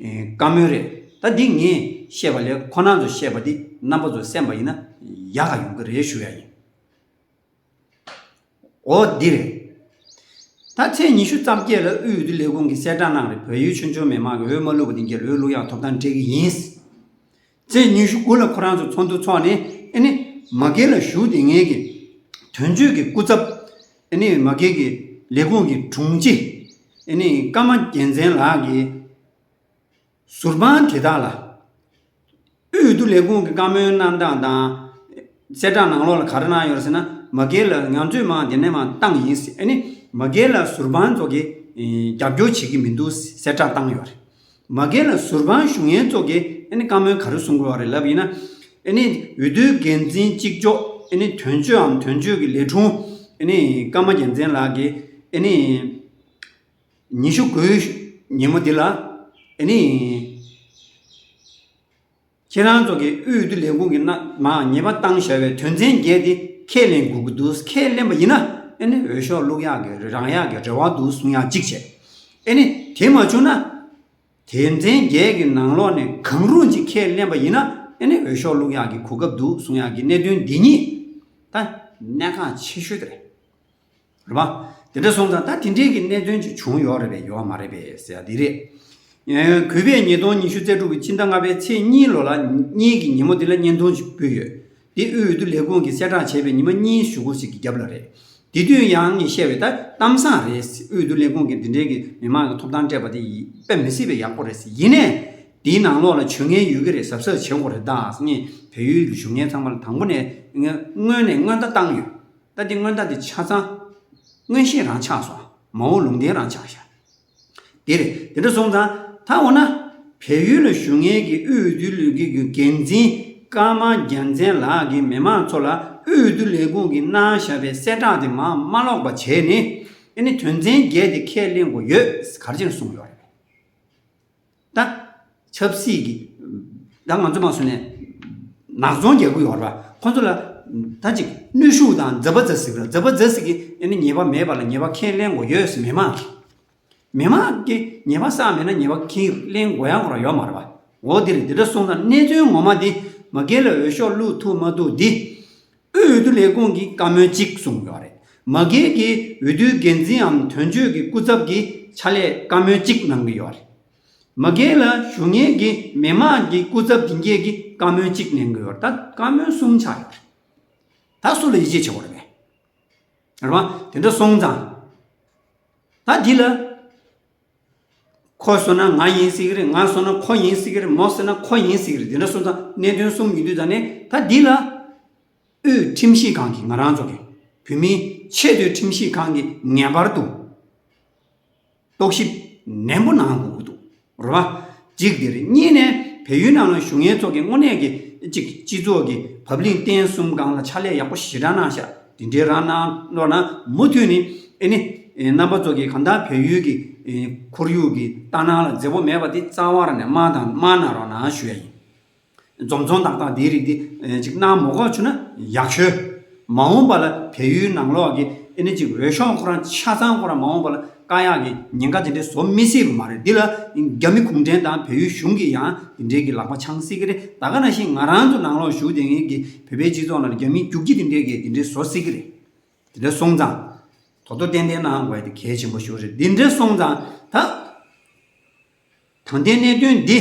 ཨེ་བཀའ་མོལ་རེད། ད་འདི་ངས་བཤད་པ་ལས་ཁོ་རང་ཚོ་བཤད་པ་འདི་རྣམ་པ་ཚོ་གསན་པ་ཡིན་ན་ཡག་ག་ཡོང་གི་རེད་ཞུ་ཡ་ཡིན། འོ་འདི་རེད། ད་ཚེས་ཉི་ཤུ་རྩ་བརྒྱད་ལ་དབུས་འོས་བསྡུ་ལས་ཁུངས་ཀྱིས་གསལ་བསྒྲགས་གནང་རེད། བལ་ཡུལ་ཆོས་ཕྱོགས་མི་མང་གིས་འོས་མ་བླུགས་པ་དེ་འགན་འོས་བླུག་ཡག་ཐོབ་ཐང་སྤྲད་ཀྱི་ཡིན། ཚེས་ཉི་ཤུ་དགུ་ལ་ཁོ་རང་ཚོ་ཚོགས་འདུ་ཚོགས་ནས་ཨེ་ནི་མ་སྒེར་ལ་ཞུགས་བསྡད་མཁན་གྱི་དོན་གཅོད་ཀྱི་སྐུ་ཚབ་ཨེ་ནི་མ་སྒེར་གྱི་ལས་ཁུངས་ཀྱི་དྲུང་ཆེ་ཨེ་ནི་ཀརྨ་རྒྱལ་མཚན་ལགས་ཀྱིས་ཟུར་དཔང་དེ་དག་ལ་དབུས་འོས་བསྡུ་ལས་ཁུངས་ཀྱི་བཀའ་མོལ་གནང་སྟངས་དང་གསལ་བསྒྲགས་ནང་ལོགས་ལ་ག་རེ་གནང་ཡོད་རེད་ཟེར་ན། མ་སྒེར་ལ་ང་ཚོས་མང་དེ་ནས་མང་བཏང་ཡིན་ཟེར། ཨེ་ནི་མ་སྒེར་ལ་ཟུར་དཔང་ཚོ་གིས་ཨེ་རྒྱབ་སྐྱོར་བྱེད་ཀྱི་མི་འདུག་གསལ་བསྒྲགས་བཏང་ཡོད་རེད། མ་སྒེར་ལ་ཟུར་དཔང་ཞུ་མཁན་ཚོ་གིས་ཨ་ནི་བཀའ་མོལ་ག་རེ་གསུང་གི་ཡོད་རེད་ལབ་ཡིན་ན། ཨ་ནི་འོས་བསྡུའི་འགན་འཛིན་གཅིག་ལྕོགས་ཨ་ནི་དོན་གཅོད་འམ་དོན་གཅོད་ཀྱི་ལས་དྲུང་ཨ་ནི་ཀརྨ་རྒྱལ་མཚན་ལགས་ཀྱིས་ཨ་ནི་ཉི་ཤུ་དགུའི་ཉིན་མོ་འདི་ལ་ཨ་ནི་ཁྱེད་རང་ཚོ་གི་དབུས་འོས་བསྡུ་ལས་ཁུངས་ཀྱི་ན་མ་ཉེས་པ་བཏང་བཞག་པའི་དོན་ཚན་བརྒྱད་དེ་ཁས་ལེན་དགོས་ཀྱི་འདུག་ཁས་ལེན་པ་ཡིན་ན་ཨ་ནི་འོས་ཤོག་བླུག་ཡག་གི་རང་ཡག་གི་རེ་བ་འདུག་གསུང་ཡག་གཅིག་བྱས། ཨ་ནི་དེ་མ་བྱུང་ན། དོན་ཚན་བརྒྱད་ཀྱི་ནང་ལོགས་ནས་གང་རུང་ཅིག་ཁས་ལེན་པ་ཡིན་ན་ཨ་ནི་འོས་ཤོག་བླུག་ཡག་གི་གོ་སྐབས་འདུག་གསུང་ཡག་གི་གནད་དོན་འདི་གཉིས་ད་གནད་འགག་ཆེ་ཤོས་དེ་རེད། རེད་པ། དེ་འདྲ་སོང་ཙང་ད་དེ་འདྲའི་གི་གནད་དོན་ཅིག་བྱུང་ཡོད་རེད་པས་ཡོད་མ་རེད་པས་ཟེར་ཡ་འདི་རེད། ཨེ་གུས་པས་ཉིས་སྟོང་ཉི་ཤུ་རྩ་དྲུག་གི་ཕྱི་ཟླ་ལྔ་པའི་ཚེས་གཉིས་ལོ་ལ་གཉིས་ཀྱི་ཉིན་མོ་འདི་ལ་བརྙན་ཐུང་ཅིག་ཕུལ་ཡོད། འདི་དབུས་འོས་བསྡུ་ལས་ཁུངས་ཀྱིས་གསལ་བསྒྲགས་བྱས་པའི་ཉི་མ་གཉིས་གཞུག་གུ་ཞིག་གི་རྒྱབ་ལ་རེད། དེ་དུས་ཡང་ངས་བཤད་པའི་ད་གཏམ་བཟང་རེད། དབུས་འོས་བསྡུ་ལས་ཁུངས་ཀྱིས་འདི་འདྲའི་གི་མི་མང་གི་ཐོབ་ཐང་སྤྲད་པ་དེ་དཔེ་མི་སྲིད་པའི་ཡག་པོ་རེད། ཡིན་ནའི་དེའི་ནང་ལོགས་ལ་བྱུས་ངན་ཡོད་ཀྱི་རེད། གཟབ་གཟབ་བྱེད་དགོས་རེད་ད་ཟེར་ངས་བལ་ཡུལ་བཞུགས་མཁན་ཚང་མ་ལ་དང་པོ་ནས་ངས་སྔོན་ནས་སྔོན་བརྡ་བཏང་ཡོད། ད་དེ་སྔོན་བརྡ་དེ་ཆ་ཚང་མངོན་ཤེས་རང་ཆགས་སོང་། མ་འོངས་ལུང་བསྟན་རང་ཆགས་ཤག་དེ་རེད། དེ་འདྲ་སོང་ཙང་ད་འོ་ན་བལ་ཡུལ་ལ་བཞུགས་མཁན་གྱི་དབུས་འོས་བསྡུ་ལས་ཁུངས་ཀྱི་འགན་འཛིན་ཀརྨ་རྒྱལ་མཚན་ལགས་ཀྱིས་མི་མང་ཚོ་ལ་དབུས་འོས་བསྡུ་ལས་ཁུངས་ཀྱིས་གནང་བཞག་པའི་གསལ་བསྒྲགས་དེ་མར་མ་ཀློག་པ་བྱས་ནས་ཨ་ནི་དོན་ཚན་བརྒྱད་དེ་ཁས་ལེན་དགོས་ཡོད་ག་རེ་བྱས་ནས་གསུངས་ཡོད་རེད། ད་ཆབ་སྲིད་ཀྱི་ད་ང་ཚོ་མ་སུ་ནས་ནག་ཚོང་རྒྱག་གི་ཡོད་རེད་པ། ཁོ་ཚོ་ལ་ད་ཅིག་གནོན་ཤུགས་དང་རྫ་པ་རྫ་ཟིག་ར་རྫ་པ་རྫ་ཟིག་གིས་ཨ་ནི་ཉེས་པ་མེད་པ་ལ་ཉེས་པ་ཁས་ལེན་དགོས་ཡོད་ཟེར། མི་མང་མི་མང་གིས་ཉེས་པ་བསགས་མེད་ན་ཉེས་པ་ཁས་ལེན་དགོས་ཡག་ཁོ་རང་ཡོད་མ་རེད་པ། འོ་དེ་རེད། དེ་འདྲ་སོང་ཙང་གནད་དོན་ངོ་མ་འདི་མ་སྒེར་ལ་འོས་ཤོག་བླུག་ཐུབ་མ་ཐུབ་འདི་ དབུས་འོས་བསྡུ་ལས་ཁུངས་ཀྱིས་བཀའ་མོལ་གཅིག་གསུངས་ཡོད་རེད། མ་སྒེར་གྱི་འོས་བསྡུའི་འགན་འཛིན་འམ་དོན་གཅོད་ཀྱི་སྐུ་ཚབ་ཀྱིས་ཕྱག་ལས་བཀའ་མོལ་གཅིག་གནང་གི་ཡོད་རེད། མ་སྒེར་ལ་ཞུ་མཁན་གྱི་མི་མང་གི་སྐུ་ཚབ་དེ་གས་ཀྱིས་བཀའ་མོལ་གཅིག་གནང་གི་ཡོད་རེད། ད་བཀའ་མོལ་གསུམ་ཆགས་ཡོད་རེད། ད་སུ་ལ་ཡིད་ཆེས་བྱེད་དགོས་རེད་པས། རེད་པ། དེ་འདྲ་སོང་ཙང་། ད་འདི་ལ། ཁོ་སོང་ན་ང་ཡིན་སྲིད་ཀྱི་རེད། ང་སོང་ན་ཁོ་ཡིན་སྲིད་ཀྱི་རེད། མོ་སོང་ན་ཁོ་ཡིན་སྲིད་ཀྱི་རེད། དེ་འདྲ་སོང་ཙང་གནད་དོན་གསུམ་ཡིན་དུས་ཙང་ནས་ད་འདི་ལ། དབུས་ཁྲིམས་ཞིབ་ཁང་གིས་ང་རང་ཚོ་གི་བོད་མིའི་ཆེས་མཐོའི་ཁྲིམས་ཞིབ་ཁང་གིས་ངེས་པར་དུ་རྟོག་ཞིབ་ནན་པོ་གནང་དགོས་ཀྱི་འདུག་རེད་པ། གཅིག་དེ་རེད། གཉིས་ནས་བལ་ཡུལ་ནང་ལ་བཞུགས་མཁན་ཚོ་གི་དངོས་གནས་ཀྱི་གཅིག་སྤྱི་ཚོགས་ཀྱི་བབ་བརླིང་བརྟན་གསུམ་སྒང་ལ་ཕྱག་ལས་ཡག་པོ་ཞེ་དྲག་གནང་ཤག་དེ་འདྲའི་རང་གནང་ནོར་ན་མུ་མཐུད་ནས་ཨེ་ནི་རྣམ་པ་ཚོ་གི་གང་ལྟར་བལ་ཡུལ་གྱི་ཁོར་ཡུག་གི་ལྟ་སྣང་ལ་མཛེས་པོ་མེད་པ་དེ་རྩ་བ་རང་ནས་དམར་དང་དམར་གནང་རོགས་གནང་ཞུ་ཡ་ཡིན། འཛོམས་འཛོམས་ཏག་ཏག་དེའི་རིགས་དེ་ཅིག་གནང་མ་དགོས་བྱུང་ན་ཡག་ཤོས། མ་འོངས་པ་ལ་བལ་ཡུལ་ནང་ལོགས་ཀྱི་ཨེ་ནི་ཅིག་འོས་ཤོག་ཁོ་རང་ཆ་ཚང་ཁོ་རང་མ་འོངས་པ་ལ་བཀག་ཡག་གི་ཉེན་ཁ་དེ་འདྲའི་བཟོ་མི་སྲིད་པ་མ་རེད། འདི་ལ་རྒྱ་མི་གུང་ཁྲན་དང་བལ་ཡུལ་གཞུང་གིས་ཡང་དེ་འདྲའི་གི་ལག་པ་འཆང་སྲིད་ཀྱི་རེད། ད་ག་ནང་བཞིན་ང་རང་ཚོ་ནང་ལོགས་བཞུགས་བསྡད་མཁན་གྱི་བོད་པའི་སྤྱི་ཚོགས་ནང་ལ་རྒྱ་མིའི་རྒྱུག་ཁྱི་དེ་འདྲའི་གི་དེ་འདྲའི་བཟོ་སྲིད་ཀྱི་རེད། དེ་འདྲ་སོང་ཙང་། དོ་དོ་ཏན་ཏན་གནང་དགོས་ཡ་དེ་གལ་ཆེན་པོ་ཞིག་རེད། འདི་འདྲ་སོང་ཙང་ད། ད་ལྟའི་གནད་དོན་འདི་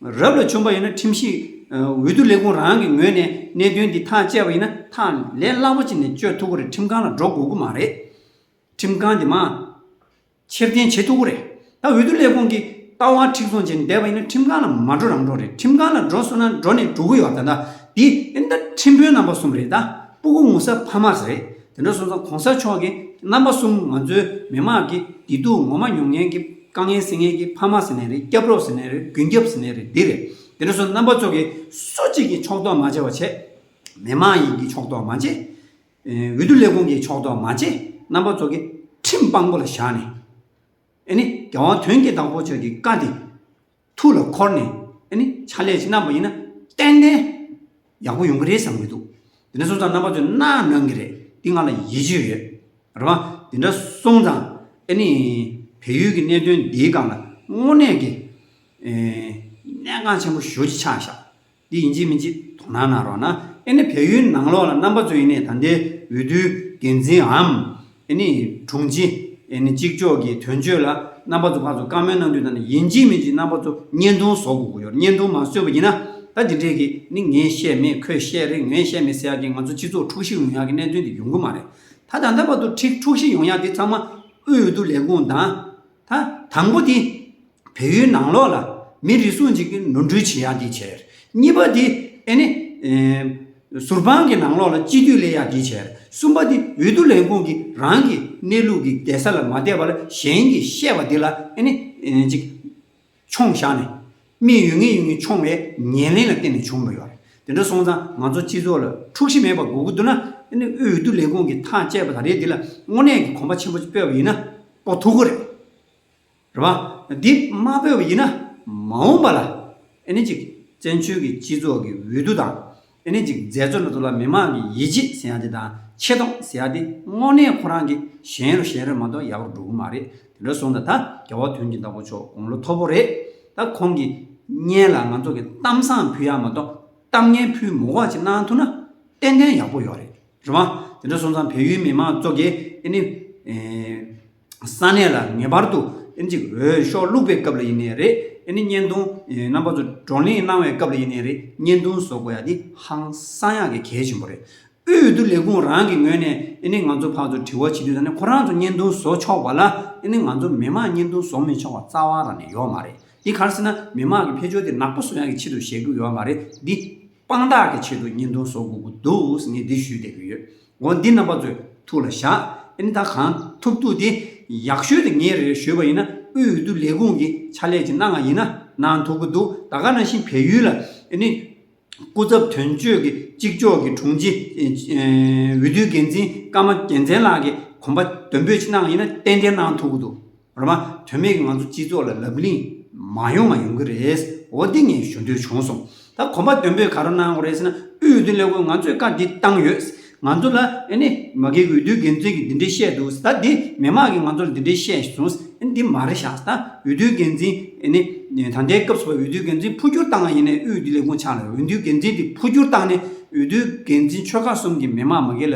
རབ་ལ་བྱུང་པ་ཡིན་ན་ཁྲིམས་ཞིབ་འོས་བསྡུ་ལས་ཁུངས་རང་གི་ངོས་ནས་གནད་དོན་འདི་ཐག་བཅད་པ་ཡིན་ན་ཐག་ལས་སླ་པོ་ཅིག་ནས་གཅོད་ཐུབ་ཀྱི་རེད། ཁྲིམས་ཁང་ལ་འགྲོ་དགོས་ཀྱི་མ་རེད། ཁྲིམས་ཁང་འདི་མ་ཕྱིར་འཐེན་བྱེད་ཐུབ་ཀྱི་རེད། ད་འོས་བསྡུ་ལས་ཁུངས་ཀྱི་ལྟ་བ་མཁྲེགས་བཟུང་བྱས་ནས་བསྡད་པ་ཡིན་ན་ཁྲིམས་ཁང་ལ་མ་འགྲོ་རང་འགྲོ་རེད། ཁྲིམས་ཁང་ལ་འགྲོ་སོང་ན་འགྲོ་ནས་འགྲོ་གི་ཡོད། ད་ད་འདི་ཨེ་ད་ཁྲིམས་དཔོན་རྣམ་པ་གསུམ་རེད། ད་སྤུ་གུ་ངོ་ཚ་ཕ་མ་རེད། དེ་འདྲ་སོང་ཙང་གོང་ས་མཆོག་གིས་རྣམ་པ་གསུམ་ང་ཚོའི་མི་མང་གི་བདེ་སྡུག་ངོ་མ་མྱོང་མཁན་གྱི་དཀའ་ངལ་སེལ་མཁན་གྱི་ཕ་མ་ཟེར་ནའི་རེད། སྐྱབས་རོགས་ཟེར་ནའི་རེད། མགོན་སྐྱབས་ཟེར་ནའི་རེད། འདི་རེད། དེ་འདྲ་སོང་རྣམ་པ་ཚོ་གིས་སུ་གཅིག་གིས་ཕྱོགས་གཏོགས་མ་བྱས་པ་བྱས། མི་མང་ཡིན་གྱི་ཕྱོགས་གཏོགས་མ་བྱས། འོས་བསྡུ་ལས་ཁུངས་ཀྱི་ཕྱོགས་གཏོགས་མ་བྱས། རྣམ་པ་ཚོ་གིས་ཁྲིམས་དཔང་པོ་ལ་བཞག་ནས། ཨེ་ནི་རྒྱལ་དབང་དོན་གྱི་བདག་པོ་མཆོག་གི་བཀའ་དེ་ཐུགས་ལ་འཁོར་ནས་ཨེ་ནི་ཕྱག་ལས་ཅིག་གནང་པ་ཡིན་ན་ཏན་ཏན་ཡག་པོ་ཡོང་གི་རེད་བསམ་གྱི་འདུག་དེ་འདྲ་སོང་ཙང་རྣམ་པ་ཚོས་གནང་གནང་གི་རེད། འདི་ང་ལ་ཡིད་ཆེས་ཡོད། རེད་པ། དེ་འདྲ་སོང་ཙང་ཨེ་ནི་བལ་ཡུལ་གྱི་གནད་དོན་འདིའི་སྒང་ལ་དངོས་གནས་ཀྱི་ཨེ་གནད་འགག་ཆེན་པོ་ཞེ་པོ་ཅིག་ཆགས་ཤག་འདི་ཡིན་གཅིག་མིན་གཅིག་དོ་སྣང་གནང་རོགས་གནང་། ཨེ་ནི་བལ་ཡུལ་ནང་ལོགས་ལ་རྣམ་པ་ཚོ་ཡིན་ནའི་ད་ལྟའི་འོས་བསྡུའི་འགན་འཛིན་འམ། ཨེ་ནི་དྲུང་ཆེ། ཨེ་ནི་གཅིག་ལྕོགས་ཀྱི་དོན་གཅོད་ལ་རྣམ་པ་ཚོ་ཕར་ཚུར་བཀའ་མོལ་གནང་དུས་ད་ནི་ཡིན་གཅིག་མིན་གཅིག་རྣམ་པ་ཚོ་བརྙན་ཐུང་བཟོ་དགོས་ཀྱི་ཡོད། བརྙན་ཐུང་མ་བཟོས་པ་ཡིན་ན་ད་འདི་འདྲས་ཀྱི་ནི་ངས་བཤད་མེད་ཁོས་བཤད་རེད། ངས་བཤད་མེད་ཟེར་ཡག་གི་ང་ཚོ་སྤྱི་ཚོགས་འཁྲུག་གཞི་ཡོང་ཡག་གི་གནད་དོན་དེ་ཡོང་གི་མ་རེད། ད་ད་ལྟ་བར་དུ་འཁྲུག་འཁྲུག་གཞི་ཡོང་ཡག་དེ་ཚང་མ་དབུས་འོས་བསྡུ་ལས་ཁུངས་དང་། ད་དང་པོ་དེ། བལ་ཡུལ་ནང་ལོགས་ལ་མི་རེ་ཟུང་ཅིག་གིས་ནོར་འཁྲུལ་བྱེད་ཡག་འདི་བྱས། གཉིས་པ་འདི་ཨེ་ནི། ཨེ། ཟུར་དཔང་གི་ནང་ལོགས་ལ་སྤྱི་འཐུས་སླེབས་ཡག་འདི་བྱས། གསུམ་པ་འདི་འོས་བསྡུ་ལས་ཁུངས་ཀྱིས་རང་གི་གནས་ལུགས་ཀྱི་བསྡད་ས་ལ་མ་བསྡད་པ་ལ་གཞན་གྱིས་བཤད་པ་འདི་ལ་ཨེ་ནི། ཨེ་ཅིག་མཆོང་བཞག་ནས། མི་ཡོད་ངེས་ཡོད་ངེས་མཆོང་བའི་ཉེར་ལེན་ལ་བརྟེན་ནས་བྱུང་བ་ཡོད་རེད། དེ་འདྲ་སོང་ཙང་ང་ཚོ་སྤྱི་ཚོགས་ལ་འཁྲུག་གཞི་མེད་པ་དགོས་ཀྱི་འདུག་ན་ཨེ་ནི་འོས་བསྡུ་ལས་ཁུངས་ཀྱིས་ཐག་བཅད་པ་ད་རེས་འདི་ལ་དངོས་གནས་ཀྱི་གོམ་པ་ཆེན་པོ་ཅིག་སྤོས་པ་ཡིན་ན་སྤོ་ཐུབ་ཀྱི་རེད། རེད་པ། འདི་མ་སྤོས་པ་ཡིན་ན་མ་འོངས་པ་ལ་ཨེ་ནི་ཅིག་བཙན་བྱོལ་གྱི་སྤྱི་ཚོགས་ཀྱི་འོས་བསྡུ་དང་ཨེ་ནི་ཅིག་མཛད་གཙོ་འདྲ་ཚོ་ལ་མི་མང་གི་ཡིད་ཆེས་ཟེར་ཡ་དེ་དང་ཆེ་མཐོང་ཟེར་ཡ་དེ་དངོས་གནས་ཁོ་རང་གི་ཞན་རུ་ཞན་རུ་མ་གཏོགས་ཡག་པོ་འགྲོ་གི་མ་རེད། དེ་འདྲ་སོང་ཙང་ད་རྒྱལ་བ་དོན་གྱི་བདག་པོ་མཆོག་དགུང་ལོ་མཐོ་པོ་རེད། ད་ཁོང་གི་སྙན་ལ་ང་ཚོ་གི་གཏམ་བཟང་ཕུལ་ཡ་མ་གཏོགས་གཏམ་ངན་ཕུལ་མི་དགོས་པ་ཅིག་གནང་ཐུབ་ན་ཏན་ཏན་ཡག་པོ་ཡོད་རེད། རེད་པ། དེ་འདྲ་སོང་ཙང་བལ་ཡུལ་མི་མང་ཚོ་གིས་ཨེ་ནི། ཨེ། ས་གནས་ལ་ངེས་པར་དུ་ཨེ་ནི་ཅིག་འོས་ཤོག་བླུགས་པའི་སྐབས་ལ་ཡིན་ནའི་རེད། ཨེ་ནི་བརྙན་ཐུང་། ཨེ། རྣམ་པ་ཚོ་བགྲོ་གླེང་གནང་བའི་སྐབས་ལ་ཡིན་ནའི་རེད། བརྙན་ཐུང་བཟོ་དགོས་ཡ་འདི་ཧང་སང་ཡག་གི་གལ་ཆེན་པོ་རེད། དབུས་འོས་བསྡུ་ལས་ཁུངས་རང་གི་ངོས་ནས་ཨེ་ནི་ང་ཚོ་ཕར་ཚུར་དྲི་བ་བྱེད་དུས་ད་ནི་ཁོ་རང་ཚོ་བརྙན་ཐུང་བཟོ་ཆོག་པ་ལ་ཨེ་ནི་ང་ཚོ་མི་མང་བརྙན་ཐུང་བཟོ་མི་ཆོག་པ་རྩ་བ་རང་ནས་ཡོད་མ་རེད། འདི་ག་རེ་ཟེར་ན་མི་མང་གི་ཕེ་ཆོ་དེ་ནག་པོ་བཟོ་ཡག་གི་ཆེད་དུ་བཤད་རྒྱུ་ཡོད་མ་རེད། འདི་དཔང་རྟགས་ཀྱི་ཆེད་དུ་བརྙན་ཐུང་བཟོ་དགོས་ཀྱི་འདུག་ངས་འདི་ཞུས་བསྡད་ཀྱི་ཡོད། འོ་འདི་རྣམ་པ་ཚོས་ཐུགས་ལ་བཞག་ཨེ་ནི་ད་གང་ཐུབ་ཐུབ་དེ་ཡག་ཤོས་དེ་ངས་རེ་ཞུས་པ་ཡིན་ན་དབུས་འོས་བསྡུ་ལས་ཁུངས་ཀྱི་ཕྱག་ལས་ཅིག་གནང་བ་ཡིན་ན་གནང་ཐུབ་ཀྱི་འདུག་ད་ག་ནང་བཞིན་བལ་ཡུལ་ལ་ཨེ་ནི། སྐུ་ཚབ་དོན་གཅོད་ཀྱི་གཅིག་ལྕོགས་ཀྱི་དྲུང་ཆེ། ཨེ། འོས་བསྡུའི་འགན་འཛིན་ཀརྨ་རྒྱལ་མཚན་ལགས་ཀྱིས་གོམ་པ་མདུན་སྤོས་ཅིག་གནང་བ་ཡིན་ན་ཏན་ཏན་གནང་ཐུབ་ཀྱི་འདུག་རེད་པ། དོན་མེད་ཀྱི་ང་ཚོ་སྤྱི་ཚོགས་ལ་ལབ་གླེང་མ་ཡོང་ང་ཡོང་གི་རེད། འོ་འདི་ངས་ཞུ་འདོད་བྱུང་སོང་། ད་གོམ་པ་མདུན་སྤོས་ག་རེ་གནང་དགོས་རེད་ཟེར་ན་དབུས་འོས་བསྡུ་ལས་ཁུངས་ང་ཚོས་བཀའ་འདི་བཏང་ཡོད། ང་ཚོ་ལ་ཨེ་ནི་མ་སྒེར་གྱི་འོས་བསྡུའི་འགན་འཛིན་གྱིས་འདི་འདྲས་བཤད་འདུག་ད་འདི་མི་མང་གིས་ང་ཚོ་ལ་འདི་འདྲས་བཤད་སོང་། ཨེ་འདི་མ་རེད་ཤག་ད་འོས་བསྡུའི་འགན་འཛིན་ཨེ་ནི། ད་ལྟའི་སྐབས་སུ་འོས་བསྡུའི་འགན་འཛིན་འཕོ་འགྱུར་བཏང་བ་ཡིན་ནའི་དབུས་བདེ་ལས་ཁུངས་ཆགས་ལ། འོས་བསྡུའི་འགན་འཛིན་དེ་འཕོ་འགྱུར་བཏང་ནས་འོས་བསྡུའི་འགན་འཛིན་ཆོལ་ཁ་གསུམ་གྱི་མི་མང་མ་གི་ལ་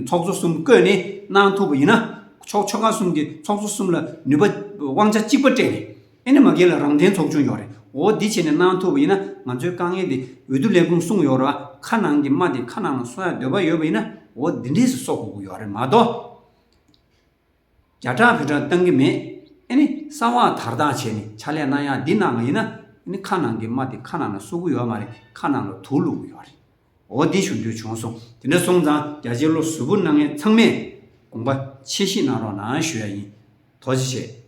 ཚོགས་གཙོ་གསུམ་བསྐོས་ནས་གནང་ཐུབ་པ་ཡིན་ན། ཆོལ་ཆོལ་ཁ་གསུམ་གྱི་ཚོགས་གཙོ་གསུམ་ལ་ནུས་པ་དབང་ཆ་གཅིག་པ་སྤྲད་ནས། ཨེ་ནི་མ་གི་ལ་རང་བཙན་ཚོགས་ཆུང་ཡོད་རེད། འོ་འདི་བྱས་ནས་གནང་ཐུབ་པ་ཡིན་ན། ང་ཚོའི་དཀའ་ངལ་དེ་འོས་བསྡུ་ལས་ཁུངས་གསུམ་ཡོད་རེད་བ། ཁ་ནང་གི་རྨ་དེ་ཁ་ནང་ལ་གསོ་ཡ་འདོད་པ་ཡོད་པ་ཡིན་ན། འོ་འདི་འདྲས་སུ་གསོ་དགོས་ཀྱི་ཡོད་རེད་མ་གཏོགས། རྒྱ་གྲགས་བོད་གྲགས་བཏང་གི་མེད། ཨེ་ནི་གསང་བ་དར་ཐག་བྱས་ནས་ཕྱག་ལས་གནང་ཡག་འདི་གནང་བ་ཡིན་ན། ཨེ་ནི་ཁ་ནང་གི་རྨ་དེ་ཁ་ནང་ལ་གསོ་གི་ཡོད་མ་རེད། ཁ་ནང་ལ་དུག་བླུག་གི་ཡོད་རེད། འོ་འདི་ཞུ་འདོད་བྱུང་སོང་། དེ་འདྲ་སོང་ཙང་རྒྱ་ཆེའི་བློ་གཟུ་བོ་གནང་མཁན་ཚང་མས་དགོངས་པ་ཆེ་བཞེས་གནང་རོགས་གནང་ཞུ་ཡ་ཡིན། ཐུགས་རྗེ་ཆེ།